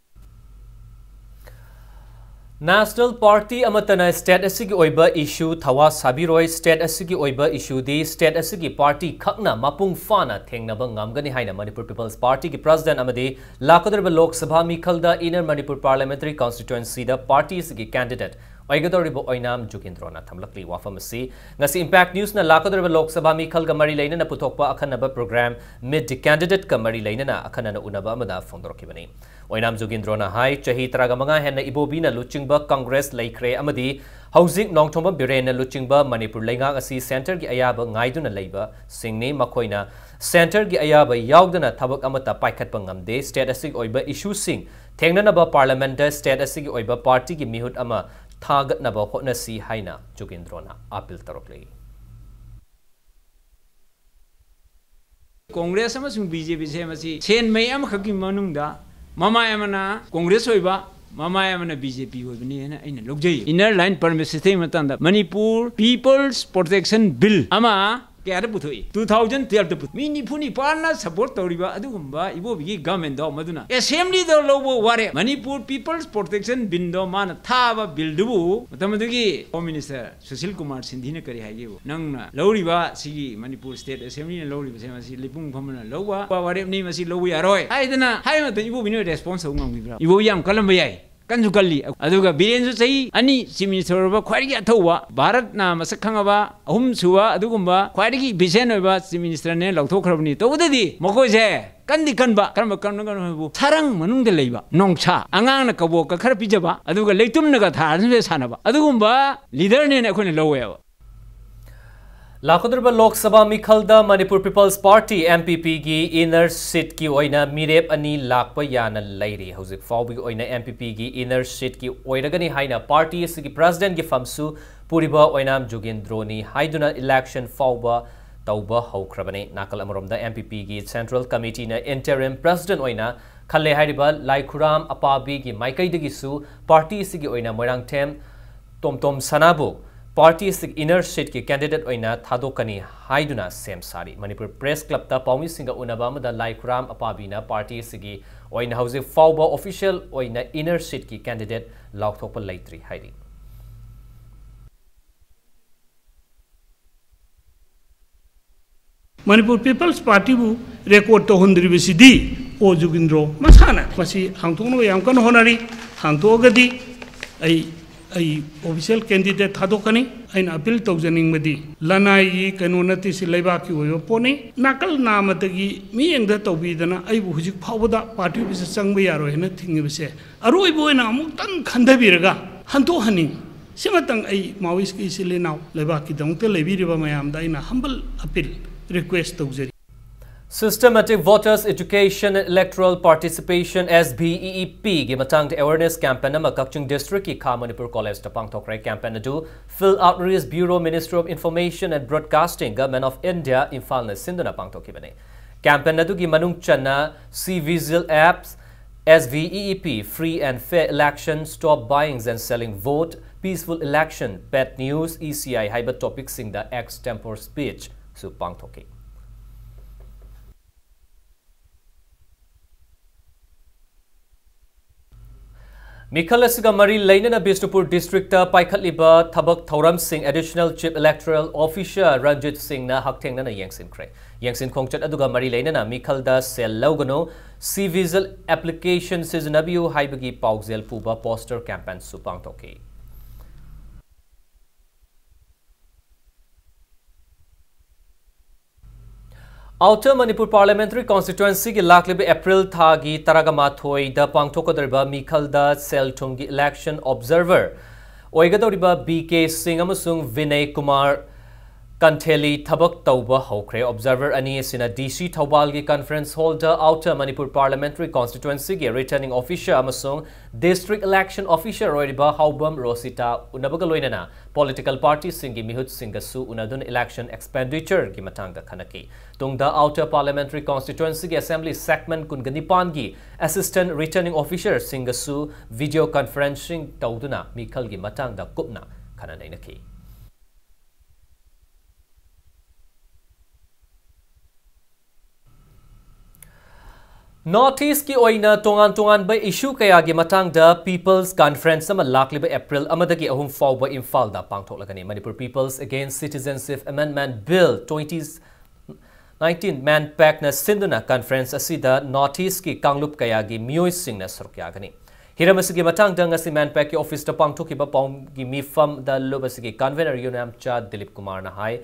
ꯅꯦꯁꯅꯦꯜ ꯄꯥꯔꯇꯤ ꯑꯃꯠꯇꯅ ꯁ꯭ꯇꯦꯠ ꯑꯁꯤꯒꯤ ꯑꯣꯏꯕ ꯏꯁꯨ ꯊꯋꯥ ꯁꯥꯕꯤꯔꯣꯏ꯫ ꯁ꯭ꯇꯦꯠ ꯑꯁꯤꯒꯤ ꯑꯣꯏꯕ ꯏꯁꯨꯗꯤ ꯁ꯭ꯇꯦꯠ ꯑꯁꯤꯒꯤ ꯄꯥꯔꯇꯤ ꯈꯛꯅ ꯃꯄꯨꯡ ꯐꯥꯅ ꯊꯦꯡꯅꯕ ꯉꯝꯒꯅꯤ ꯍꯥꯏꯅ ꯃꯅꯤꯄꯨꯔ ꯄꯤꯄꯜꯁ ꯄꯥꯔꯇꯤꯒꯤ ꯄ꯭ꯔꯁꯤꯗꯦꯟꯠ ꯑꯃꯗꯤ ꯂꯥꯛꯀꯗꯧꯔꯤꯕ Lok Sabha ꯃꯤꯈꯜꯗ inner Manipur parliamentary ꯀꯟꯁꯇꯤꯇ꯭ꯋꯦꯟꯁꯤꯗ party ꯑꯁꯤꯒꯤ ꯀꯦꯟꯗꯤꯗꯦꯠ ꯑꯣꯏꯒꯗꯧꯔꯤꯕ ꯑꯣꯏꯅꯥꯝ ꯖꯣꯒꯦꯟꯗ꯭ꯔꯣꯅ ꯊꯝꯂꯛꯂꯤ꯫ ꯋꯥꯐꯝ ꯑꯁꯤ ꯉꯁꯤ ꯏꯝꯄꯦꯛ ꯅ꯭ꯌꯨꯁꯅ ꯂꯥꯛꯀꯗꯧꯔꯤꯕ ꯂꯣꯛ ꯁꯚꯥ ꯃꯤꯈꯜꯒ ꯃꯔꯤ ꯂꯩꯅꯅ ꯄꯨꯊꯣꯛꯄ ꯑꯈꯟꯅꯕ ꯄ꯭ꯔꯣꯒ꯭ꯔꯥꯝ ꯃꯤꯠ ꯗꯤ ꯀꯦꯟꯗꯤꯗꯦꯠꯀ ꯃꯔꯤ ꯂꯩꯅꯅ ꯑꯈꯟꯅꯅ ꯎꯅꯕ ꯑꯃꯗ ꯐꯣꯡꯗꯣꯔꯛꯈꯤꯕꯅꯤ꯫ ꯑꯣꯏꯅꯥꯝ ꯖꯣꯒꯦꯟꯗ꯭ꯔꯣꯅ ꯍꯥꯏ, ꯆꯍꯤ ꯇꯔꯥꯃꯉꯥ ꯍꯦꯟꯅ ꯏꯕꯣꯕꯤꯅ ꯂꯨꯆꯤꯡꯕ ꯀꯪꯒ꯭ꯔꯦꯁ ꯂꯩꯈ꯭ꯔꯦ ꯑꯃꯗꯤ ꯍꯧꯖꯤꯛ ꯅꯣꯡꯊꯣꯝꯕꯝ ꯕꯤꯔꯦꯟꯅ ꯂꯨꯆꯤꯡꯕ ꯃꯅꯤꯄꯨꯔ ꯂꯩꯉꯥꯛ ꯑꯁꯤ ꯁꯦꯟꯇꯔꯒꯤ ꯑꯌꯥꯕ ꯉꯥꯏꯗꯨꯅ ꯂꯩꯕꯁꯤꯡꯅꯤ꯫ ꯃꯈꯣꯏꯅ ꯁꯦꯟꯇꯔꯒꯤ ꯑꯌꯥꯕ ꯌꯥꯎꯗꯅ ꯊꯕꯛ ꯑꯃꯠꯇ ꯄꯥꯏꯈꯠꯄ ꯉꯝꯗꯦ꯫ ꯁ꯭ꯇꯦꯠ ꯑꯁꯤꯒꯤ ꯑꯣꯏꯕ ꯏꯁꯨꯁꯤꯡ ꯊꯦꯡꯅꯅꯕ ꯄꯥꯔꯂꯤꯌꯥꯃꯦꯟꯠꯇ ꯁ꯭ꯇꯦꯠ ꯑꯁꯤꯒꯤ ꯑꯣꯏꯕ ꯄꯥꯔꯇꯤꯒꯤ ꯃꯤꯍꯨꯠ ꯑꯃ ꯊꯥꯒꯠꯅꯕ ꯍꯣꯠꯅꯁꯤ ꯍꯥꯏꯅ ꯖꯨꯒꯦꯟꯗ꯭ꯔꯣꯅ ꯑꯥꯄꯤꯜ ꯇꯧꯔꯛꯂꯤ꯫ ꯀꯣꯡꯒ꯭ꯔꯦꯁ ꯑꯃꯁꯨꯡ ꯕꯤ ꯖꯦ ꯄꯤ ꯁꯦꯝꯕꯁꯤ ꯁꯦꯟ ꯃꯌꯥꯝ ꯑꯃꯈꯛꯀꯤ ꯃꯅꯨꯡꯗ ꯃꯃꯥꯏ ꯑꯃꯅ ꯀꯣꯡꯒ꯭ꯔꯦꯁ ꯑꯣꯏꯕ, ꯃꯃꯥꯏ ꯑꯃꯅ ꯕꯤ ꯖꯦ ꯄꯤ ꯑꯣꯏꯕꯅꯤ ꯍꯥꯏꯅ ꯑꯩꯅ ꯂꯧꯖꯩ꯫ Inner Line Permit System ꯒꯤ ꯃꯇꯥꯡꯗ ꯃꯅꯤꯄꯨꯔ People's Protection Bill ꯑꯃ ꯀꯌꯥꯗ ꯄꯨꯊꯣꯛꯏ? Two thousand twelve ꯇ ꯄꯨꯊꯣꯛꯏ꯫ ꯃꯤ ꯅꯤꯐꯨ ꯅꯤꯄꯥꯟꯅ support ꯇꯧꯔꯤꯕ ꯑꯗꯨꯒꯨꯝꯕ ꯏꯕꯣꯕꯤꯒꯤ government ꯗꯣ, ꯃꯗꯨꯅ assembly ꯗ ꯂꯧꯕ ꯋꯥꯔꯦꯞ, ꯃꯅꯤꯄꯨꯔ People's Protection Bill ꯗꯣ ꯃꯥꯅ ꯊꯥꯕ bill ꯗꯨꯕꯨ ꯃꯇꯝ ꯑꯗꯨꯒꯤ Home Minister ꯁꯨꯁꯤꯜ ꯀꯨꯃꯥꯔ ꯁꯤꯟꯙꯤꯅ ꯀꯔꯤ ꯍꯥꯏꯒꯦꯕꯨ, "ꯅꯪꯅ ꯂꯧꯔꯤꯕ ꯁꯤꯒꯤ ꯃꯅꯤꯄꯨꯔ State Assembly ꯅ ꯂꯧꯔꯤꯕꯁꯦ ꯃꯁꯤ ꯂꯩꯄꯨꯡ ꯐꯝꯕꯅ ꯂꯧꯕ ꯋꯥꯔꯦꯞꯅꯤ, ꯃꯁꯤ ꯂꯧꯕ ꯌꯥꯔꯣꯏ" ꯍꯥꯏꯗꯅ ꯍꯥꯏꯕ ꯃꯇꯝꯗ ꯏꯕꯣꯕꯤꯅ response ꯇꯧꯕ ꯉꯝꯈꯤꯕ꯭ꯔꯥ? ꯏꯕꯣꯕꯤ ꯌꯥꯝ ꯀꯜꯂꯝꯕ ꯌꯥꯏ, ꯀꯟꯁꯨ ꯀꯜꯂꯤ꯫ ꯑꯗꯨꯒ ꯕꯤꯔꯦꯟꯁꯨ ꯆꯍꯤ ꯑꯅꯤ Chief Minister ꯑꯣꯏꯔꯕ ꯈ꯭ꯋꯥꯏꯗꯒꯤ ꯑꯊꯧꯕ, ꯚꯥꯔꯠꯅ ꯃꯁꯛ ꯈꯪꯉꯕ ꯑꯍꯨꯝꯁꯨꯕ ꯑꯗꯨꯒꯨꯝꯕ ꯈ꯭ꯋꯥꯏꯗꯒꯤ efficient ꯑꯣꯏꯕ Chief Minister ꯅꯦꯅ ꯂꯧꯊꯣꯛꯈ꯭ꯔꯕꯅꯤ꯫ ꯇꯧꯕꯗꯗꯤ ꯃꯈꯣꯏꯁꯦ ꯀꯟꯗꯤ ꯀꯟꯕ, ꯀꯔꯝꯕ ꯀꯟꯕ ꯀꯟꯕ ꯍꯥꯏꯕꯨ ꯁꯔꯪ ꯃꯅꯨꯡꯗ ꯂꯩꯕ ꯅꯣꯡꯁꯥ, ꯑꯉꯥꯡꯅ ꯀꯕꯣꯛꯀ ꯈꯔ ꯄꯤꯖꯕ, ꯑꯗꯨꯒ ꯂꯩꯇꯨꯝꯅꯒ ꯊꯥꯔꯁꯨ ꯁꯥꯟꯅꯕ, ꯑꯗꯨꯒꯨꯝꯕ leader ꯅꯦꯅ ꯑꯩꯈꯣꯏꯅ ꯂꯧꯋꯦꯕ꯫ ꯂꯥꯛꯀꯗꯧꯔꯤꯕ ꯂꯣꯛ ꯁꯚꯥ ꯃꯤꯈꯜꯗ Manipur people's party, M P P ꯒꯤ inner seat ꯀꯤ ꯑꯣꯏꯅ ꯃꯤꯔꯦꯞ ꯑꯅꯤ ꯂꯥꯛꯄ ꯌꯥꯅ ꯂꯩꯔꯤ꯫ ꯍꯧꯖꯤꯛ ꯐꯥꯎꯕꯒꯤ ꯑꯣꯏꯅ M P P ꯒꯤ inner seat ꯀꯤ ꯑꯣꯏꯔꯒꯅꯤ ꯍꯥꯏꯅ ꯄꯥꯔꯇꯤ ꯑꯁꯤꯒꯤ president ꯒꯤ ꯐꯝꯁꯨ ꯄꯨꯔꯤꯕ ꯑꯣꯏꯅꯥꯝ ꯖꯨꯒꯦꯟꯗ꯭ꯔꯣꯅꯤ ꯍꯥꯏꯗꯨꯅ election ꯐꯥꯎꯕ ꯇꯧꯕ ꯍꯧꯈ꯭ꯔꯕꯅꯤ꯫ ꯅꯥꯀꯜ ꯑꯃꯔꯣꯝꯗ, M P P ꯒꯤ Central Committee ꯅ interim president ꯑꯣꯏꯅ ꯈꯜꯂꯦ ꯍꯥꯏꯔꯤꯕ ꯂꯥꯏꯈꯨꯔꯥꯝ ꯑꯄꯥꯕꯤꯒꯤ ꯃꯥꯏꯀꯩꯗꯒꯤꯁꯨ ꯄꯥꯔꯇꯤ ꯑꯁꯤꯒꯤ ꯑꯣꯏꯅ ꯃꯣꯏꯔꯥꯡꯊꯦꯝ ꯇꯣꯝꯇꯣꯝ ꯁꯅꯥꯕꯨ ꯄꯥꯔꯇꯤ ꯑꯁꯤꯒꯤ inner seat ꯀꯤ candidate ꯑꯣꯏꯅ ꯊꯥꯗꯣꯛꯀꯅꯤ ꯍꯥꯏꯗꯨꯅ ꯁꯦꯝ ꯁꯥꯔꯤ꯫ ꯃꯅꯤꯄꯨꯔ Press Club ꯇ ꯄꯥꯎꯃꯤꯁꯤꯡꯒ ꯎꯅꯕ ꯑꯃꯗ ꯂꯥꯏꯈꯨꯔꯥꯝ ꯑꯄꯥꯕꯤꯅ ꯄꯥꯔꯇꯤ ꯑꯁꯤꯒꯤ ꯑꯣꯏꯅ ꯍꯧꯖꯤꯛ ꯐꯥꯎꯕ official ꯑꯣꯏꯅ inner seat ꯀꯤ candidate ꯂꯥꯎꯊꯣꯛꯄ ꯂꯩꯇ꯭ꯔꯤ ꯍꯥꯏꯔꯤ꯫ ꯃꯅꯤꯄꯨꯔ ꯄꯤꯄꯜꯁ ꯄꯥꯔꯇꯤꯕꯨ record ꯇꯧꯍꯟꯗ꯭ꯔꯤꯕꯁꯤꯗꯤ ꯑꯣ ꯖꯨꯒꯤꯟꯗ꯭ꯔꯣ ꯃꯁꯥꯅ꯫ ꯃꯁꯤ ꯍꯥꯡꯗꯣꯛꯅꯕ ꯌꯥꯝ ꯀꯟꯅ ꯍꯣꯠꯅꯔꯤ꯫ ꯍꯥꯡꯗꯣꯛꯑꯒꯗꯤ ꯑꯩ, ꯑꯩ official candidate ꯊꯥꯗꯣꯛꯀꯅꯤ꯫ ꯑꯩꯅ appeal ꯇꯧꯖꯅꯤꯡꯕꯗꯤ, ꯂꯅꯥꯏꯒꯤ ꯀꯩꯅꯣ ꯅꯠꯇꯦ, ꯁꯤ ꯂꯩꯕꯥꯛꯀꯤ ꯑꯣꯏꯕ ꯄꯣꯠꯅꯤ꯫ ꯅꯥꯀꯜ ꯅꯥꯝꯃꯗꯒꯤ ꯃꯤꯠꯌꯦꯡꯗ ꯇꯧꯕꯤꯗꯅ ꯑꯩꯕꯨ ꯍꯧꯖꯤꯛ ꯐꯥꯎꯕꯗ ꯄꯥꯔꯇꯤ ꯑꯣꯐꯤꯁꯇ ꯆꯪꯕ ꯌꯥꯔꯣꯏ ꯍꯥꯏꯅ ꯊꯤꯡꯉꯤꯕꯁꯦ ꯑꯔꯣꯏꯕ ꯑꯣꯏꯅ ꯑꯃꯨꯛꯇꯪ ꯈꯟꯊꯕꯤꯔꯒ ꯍꯟꯗꯣꯛꯍꯟꯅꯤꯡꯉꯤ꯫ ꯁꯤꯃꯇꯪ ꯑꯩ ꯃꯥꯋꯤꯁꯀꯤ ꯏꯆꯤꯜ ꯏꯅꯥꯎ, ꯂꯩꯕꯥꯛꯀꯤꯗꯃꯛꯇ ꯂꯩꯕꯤꯔꯤꯕ ꯃꯌꯥꯝꯗ ꯑꯩꯅ humble appeal, request ꯇꯧꯖꯔꯤ꯫ Systematic Voters Education and Electoral Participation, S V E E P, ꯒꯤ ꯃꯇꯥꯡꯗ awareness campaign ꯑꯃ ꯀꯛꯆꯤꯡ district ꯀꯤ ꯈꯥ ꯃꯅꯤꯄꯨꯔ college ꯇ ꯄꯥꯡꯊꯣꯛꯈ꯭ꯔꯦ꯫ Campaign ꯑꯗꯨ Field Outreach Bureau, Ministry of Information and Broadcasting, Government of India, ꯏꯝꯐꯥꯜꯅ ꯁꯤꯟꯗꯨꯅ ꯄꯥꯡꯊꯣꯛꯈꯤꯕꯅꯤ꯫ Campaign ꯑꯗꯨꯒꯤ ꯃꯅꯨꯡ ꯆꯟꯅ C Vigil apps, S V E E P, Free and Fair Election, Stop Buying and Selling Vote, Peaceful Election, Pet News, E C I ꯍꯥꯏꯕ topic ꯁꯤꯡꯗ extempore speech ꯁꯨ ꯄꯥꯡꯊꯣꯛꯈꯤ꯫ ꯃꯤꯈꯜ ꯑꯁꯤꯒ ꯃꯔꯤ ꯂꯩꯅꯅ ꯕꯤꯁꯅꯨꯄꯨꯔ district ꯇ ꯄꯥꯏꯈꯠꯂꯤꯕ ꯊꯕꯛ ꯊꯧꯔꯝꯁꯤꯡ Additional Chief Electoral Officer Ranjit ꯁꯤꯡꯅ ꯍꯛꯊꯦꯡꯅꯅ ꯌꯦꯡꯁꯤꯟꯈ꯭ꯔꯦ꯫ ꯌꯦꯡꯁꯤꯟ ꯈꯣꯡꯆꯠ ꯑꯗꯨꯒ ꯃꯔꯤ ꯂꯩꯅꯅ ꯃꯤꯈꯜꯗ ꯁꯦꯜ ꯂꯧꯒꯅꯨ, C Vigil application ꯁꯤꯖꯤꯟꯅꯕꯤꯌꯨ ꯍꯥꯏꯕꯒꯤ ꯄꯥꯎꯖꯦꯜ ꯄꯨꯕ poster campaign ꯁꯨ ꯄꯥꯡꯊꯣꯛꯈꯤ꯫ Outer Manipur Parliamentary Constituency ꯒꯤ ꯂꯥꯛꯂꯤꯕ April ꯊꯥꯒꯤ ꯇꯔꯥꯒ ꯃꯥꯊꯣꯏꯗ ꯄꯥꯡꯊꯣꯛꯀꯗꯧꯔꯤꯕ ꯃꯤꯈꯜꯗ ꯁꯦꯜ ꯊꯨꯝꯒꯤ election observer ꯑꯣꯏꯒꯗꯧꯔꯤꯕ B K ꯁꯤꯡ ꯑꯃꯁꯨꯡ ꯚꯤꯅꯌ ꯀꯨꯃꯥꯔ ꯀꯟꯊꯦꯂꯤ ꯊꯕꯛ ꯇꯧꯕ ꯍꯧꯈ꯭ꯔꯦ꯫ Observer ꯑꯅꯤ ꯑꯁꯤꯅ D C ꯊꯧꯕꯥꯜꯒꯤ conference hall ꯗ Outer Manipur Parliamentary Constituency ꯒꯤ Returning Officer ꯑꯃꯁꯨꯡ District Election Officer ꯑꯣꯏꯔꯤꯕ ꯍꯥꯎꯕꯝ ꯔꯣꯁꯤꯇꯥ ꯎꯅꯕꯒ ꯂꯣꯏꯅꯅ political party ꯁꯤꯡꯒꯤ ꯃꯤꯍꯨꯠꯁꯤꯡꯒꯁꯨ ꯎꯅꯗꯨꯅ election expenditure ꯒꯤ ꯃꯇꯥꯡꯗ ꯈꯟꯅꯈꯤ꯫ ꯇꯨꯡꯗ Outer Parliamentary Constituency ꯒꯤ Assembly segment ꯀꯨꯟꯒ ꯅꯤꯄꯥꯟ ꯒꯤ Assistant Returning Officer ꯁꯤꯡꯒꯁꯨ video conferencing ꯇꯧꯗꯨꯅ ꯃꯤꯈꯜꯒꯤ ꯃꯇꯥꯡꯗ ꯀꯨꯞꯅ ꯈꯟꯅ ꯅꯩꯅꯈꯤ꯫ North East ꯀꯤ ꯑꯣꯏꯅ ꯇꯣꯉꯥꯟ ꯇꯣꯉꯥꯟꯕ issue ꯀꯌꯥꯒꯤ ꯃꯇꯥꯡꯗ People's Conference ꯑꯃ ꯂꯥꯛꯂꯤꯕ April ꯑꯃꯗꯒꯤ ꯑꯍꯨꯝ ꯐꯥꯎꯕ ꯏꯝꯐꯥꯜꯗ ꯄꯥꯡꯊꯣꯛꯂꯒꯅꯤ꯫ Manipur People's Against Citizenship Amendment Bill twenty nineteen MANPAC ꯅ ꯁꯤꯟꯗꯨꯅ conference ꯑꯁꯤꯗ North East ꯀꯤ ꯀꯥꯡꯂꯨꯞ ꯀꯌꯥꯒꯤ ꯃꯤꯑꯣꯏꯁꯤꯡꯅ ꯁꯔꯨꯛ ꯌꯥꯒꯅꯤ꯫ ꯍꯤꯔꯝ ꯑꯁꯤꯒꯤ ꯃꯇꯥꯡꯗ ꯉꯁꯤ MANPAC ꯀꯤ office ꯇ ꯄꯥꯡꯊꯣꯛꯈꯤꯕ ꯄꯥꯎꯒꯤ ꯃꯤꯐꯝꯗ ꯂꯨꯞ ꯑꯁꯤꯒꯤ convener ꯌꯨꯅꯥꯝꯆꯥ ꯗꯤꯂꯤꯞ ꯀꯨꯃꯥꯔꯅ ꯍꯥꯏ,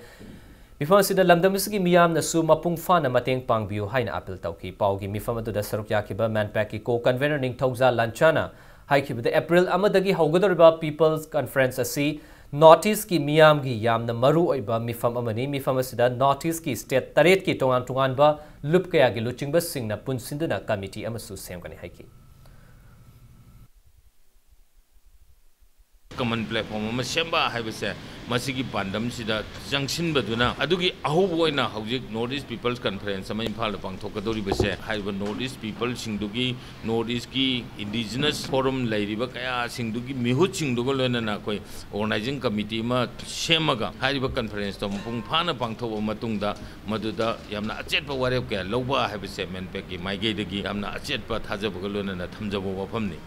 ꯃꯤꯐꯝ ꯑꯁꯤꯗ ꯂꯝꯗꯝ ꯑꯁꯤꯒꯤ ꯃꯤꯌꯥꯝꯅꯁꯨ ꯃꯄꯨꯡ ꯐꯥꯅ ꯃꯇꯦꯡ ꯄꯥꯡꯕꯤꯌꯨ ꯍꯥꯏꯅ appeal ꯇꯧꯈꯤ꯫ ꯄꯥꯎꯒꯤ ꯃꯤꯐꯝ ꯑꯗꯨꯗ ꯁꯔꯨꯛ ꯌꯥꯈꯤꯕ MANPAC ꯀꯤ co-convener ꯅꯤꯡꯊꯧꯖꯥ ꯂꯥꯟꯆꯥꯅ ꯍꯥꯏꯈꯤꯕꯗ, April ꯑꯃꯗꯒꯤ ꯍꯧꯒꯗꯧꯔꯤꯕ People's Conference ꯑꯁꯤ North East ꯀꯤ ꯃꯤꯌꯥꯝꯒꯤ ꯌꯥꯝꯅ ꯃꯔꯨ ꯑꯣꯏꯕ ꯃꯤꯐꯝ ꯑꯃꯅꯤ꯫ ꯃꯤꯐꯝ ꯑꯁꯤꯗ North East ꯀꯤ state ꯇꯔꯦꯠꯀꯤ ꯇꯣꯉꯥꯟ ꯇꯣꯉꯥꯟꯕ ꯂꯨꯞ ꯀꯌꯥꯒꯤ ꯂꯨꯆꯤꯡꯕꯁꯤꯡꯅ ꯄꯨꯟꯁꯤꯟꯗꯨꯅ committee ꯑꯃꯁꯨ ꯁꯦꯝꯒꯅꯤ ꯍꯥꯏꯈꯤ꯫ Common platform ꯑꯃ ꯁꯦꯝꯕ ꯍꯥꯏꯕꯁꯦ, ꯃꯁꯤꯒꯤ ꯄꯥꯟꯗꯝꯁꯤꯗ ꯆꯪꯁꯤꯟꯕꯗꯨꯅ ꯑꯗꯨꯒꯤ ꯑꯍꯧꯕ ꯑꯣꯏꯅ ꯍꯧꯖꯤꯛ North East People's Conference ꯑꯃ ꯏꯝꯐꯥꯜꯗ ꯄꯥꯡꯊꯣꯛꯀꯗꯧꯔꯤꯕꯁꯦ, ꯍꯥꯏꯔꯤꯕ North East people ꯁꯤꯡꯗꯨꯒꯤ, North East ꯀꯤ indigenous forum ꯂꯩꯔꯤꯕ ꯀꯌꯥꯁꯤꯡꯗꯨꯒꯤ ꯃꯤꯍꯨꯠꯁꯤꯡꯗꯨꯒ ꯂꯣꯏꯅꯅ ꯑꯩꯈꯣꯏ organizing committee ꯑꯃ ꯁꯦꯝꯃꯒ ꯍꯥꯏꯔꯤꯕ conference ꯇꯣ ꯃꯄꯨꯡ ꯐꯥꯅ ꯄꯥꯡꯊꯣꯛꯑꯕ ꯃꯇꯨꯡꯗ ꯃꯗꯨꯗ ꯌꯥꯝꯅ ꯑꯆꯦꯠꯄ ꯋꯥꯔꯦꯞ ꯀꯌꯥ ꯂꯧꯕ ꯍꯥꯏꯕꯁꯦ MANPAC ꯀꯤ ꯃꯥꯏꯀꯩꯗꯒꯤ ꯌꯥꯝꯅ ꯑꯆꯦꯠꯄ ꯊꯥꯖꯕꯒ ꯂꯣꯏꯅꯅ ꯊꯝꯖꯕ ꯋꯥꯐꯝꯅꯤ꯫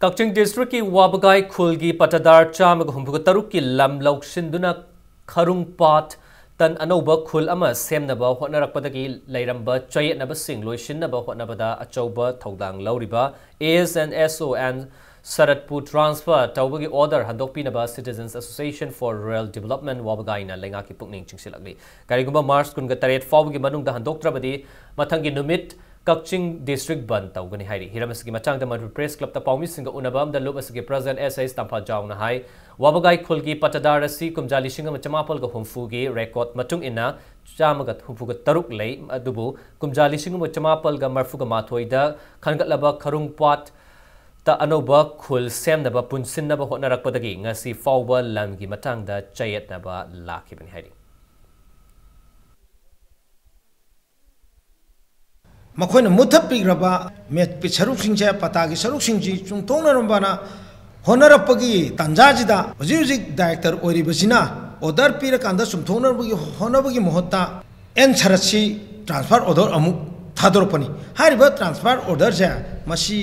ꯀꯛꯆꯤꯡ district ꯀꯤ ꯋꯥꯕꯒꯥꯏ ꯈꯨꯜꯒꯤ ꯄꯇꯥꯗꯥꯔ ꯆꯥꯝꯃꯒ ꯍꯨꯝꯐꯨꯒ ꯇꯔꯨꯛꯀꯤ ꯂꯝ ꯂꯧꯁꯤꯟꯗꯨꯅ ꯈꯔꯨꯡ ꯄꯥꯠ ꯇꯟ ꯑꯅꯧꯕ ꯈꯨꯜ ꯑꯃ ꯁꯦꯝꯅꯕ ꯍꯣꯠꯅꯔꯛꯄꯗꯒꯤ ꯂꯩꯔꯝꯕ ꯆꯌꯦꯠꯅꯕꯁꯤꯡ ꯂꯣꯏꯁꯤꯟꯅꯕ ꯍꯣꯠꯅꯕꯗ ꯑꯆꯧꯕ ꯊꯧꯗꯥꯡ ꯂꯧꯔꯤꯕ ASNSO and ꯁꯔꯠꯄꯨ transfer ꯇꯧꯕꯒꯤ order ꯍꯟꯗꯣꯛꯄꯤꯅꯕ Citizens Association for Rural Development ꯋꯥꯕꯒꯥꯏꯅ ꯂꯩꯉꯥꯛꯀꯤ ꯄꯨꯛꯅꯤꯡ ꯆꯤꯡꯁꯤꯜꯂꯛꯂꯤ꯫ ꯀꯔꯤꯒꯨꯝꯕ March ꯀꯨꯟꯒ ꯇꯔꯦꯠ ꯐꯥꯎꯕꯒꯤ ꯃꯅꯨꯡꯗ ꯍꯟꯗꯣꯛꯇ꯭ꯔꯕꯗꯤ ꯃꯊꯪꯒꯤ ꯅꯨꯃꯤꯠ ꯀꯛꯆꯤꯡ district ꯕꯟꯗ ꯇꯧꯒꯅꯤ ꯍꯥꯏꯔꯤ꯫ ꯍꯤꯔꯝ ꯑꯁꯤꯒꯤ ꯃꯇꯥꯡꯗ ꯃꯅꯤꯄꯨꯔ Press Club ꯇ ꯄꯥꯎꯃꯤꯁꯤꯡꯒ ꯎꯅꯕ ꯑꯃꯗ ꯂꯨꯞ ꯑꯁꯤꯒꯤ President S H ꯇꯝꯐꯥꯖꯥꯎꯅ ꯍꯥꯏ, ꯋꯥꯕꯒꯥꯏ ꯈꯨꯜꯒꯤ ꯄꯇꯥꯗꯥꯔ ꯑꯁꯤ ꯀꯨꯝꯖꯥ ꯂꯤꯁꯤꯡ ꯑꯃ ꯆꯃꯥꯄꯜꯒ ꯍꯨꯝꯐꯨꯒꯤ record ꯃꯇꯨꯡ ꯏꯟꯅ ꯆꯥꯝꯃꯒ ꯍꯨꯝꯐꯨꯒ ꯇꯔꯨꯛ ꯂꯩ, ꯑꯗꯨꯕꯨ ꯀꯨꯝꯖꯥ ꯂꯤꯁꯤꯡ ꯑꯃ ꯆꯃꯥꯄꯜꯒ ꯃꯔꯤꯐꯨꯒ ꯃꯥꯊꯣꯏꯗ ꯈꯟꯒꯠꯂꯕ ꯈꯔꯨꯡ ꯄꯥꯠꯇ ꯑꯅꯧꯕ ꯈꯨꯜ ꯁꯦꯝꯅꯕ ꯄꯨꯟꯁꯤꯟꯅꯕ ꯍꯣꯠꯅꯔꯛꯄꯗꯒꯤ ꯉꯁꯤ ꯐꯥꯎꯕ ꯂꯝꯒꯤ ꯃꯇꯥꯡꯗ ꯆꯌꯦꯠꯅꯕ ꯂꯥꯛꯈꯤꯕꯅꯤ ꯍꯥꯏꯔꯤ꯫ ꯃꯈꯣꯏꯅ ꯃꯨꯠꯊꯠꯄꯤꯈ꯭ꯔꯕ ꯃꯦꯠꯀꯤ ꯁꯔꯨꯛꯁꯤꯡꯁꯦ, ꯄꯇꯥꯒꯤ ꯁꯔꯨꯛꯁꯤꯡꯁꯤ ꯆꯨꯝꯊꯣꯛꯅꯔꯝꯕꯅ ꯍꯣꯠꯅꯔꯛꯄꯒꯤ ꯇꯥꯟꯖꯥꯁꯤꯗ ꯍꯧꯖꯤꯛ ꯍꯧꯖꯤꯛ director ꯑꯣꯏꯔꯤꯕꯁꯤꯅ order ꯄꯤꯔꯀꯥꯟꯗ ꯆꯨꯝꯊꯣꯛꯅꯕꯒꯤ ꯍꯣꯠꯅꯕꯒꯤ ꯃꯍꯨꯠꯇ ꯑꯦꯟ ꯁꯔꯠꯁꯤ transfer order ꯑꯃꯨꯛ ꯊꯥꯗꯣꯔꯛꯄꯅꯤ꯫ ꯍꯥꯏꯔꯤꯕ transfer orderꯁꯦ ꯃꯁꯤ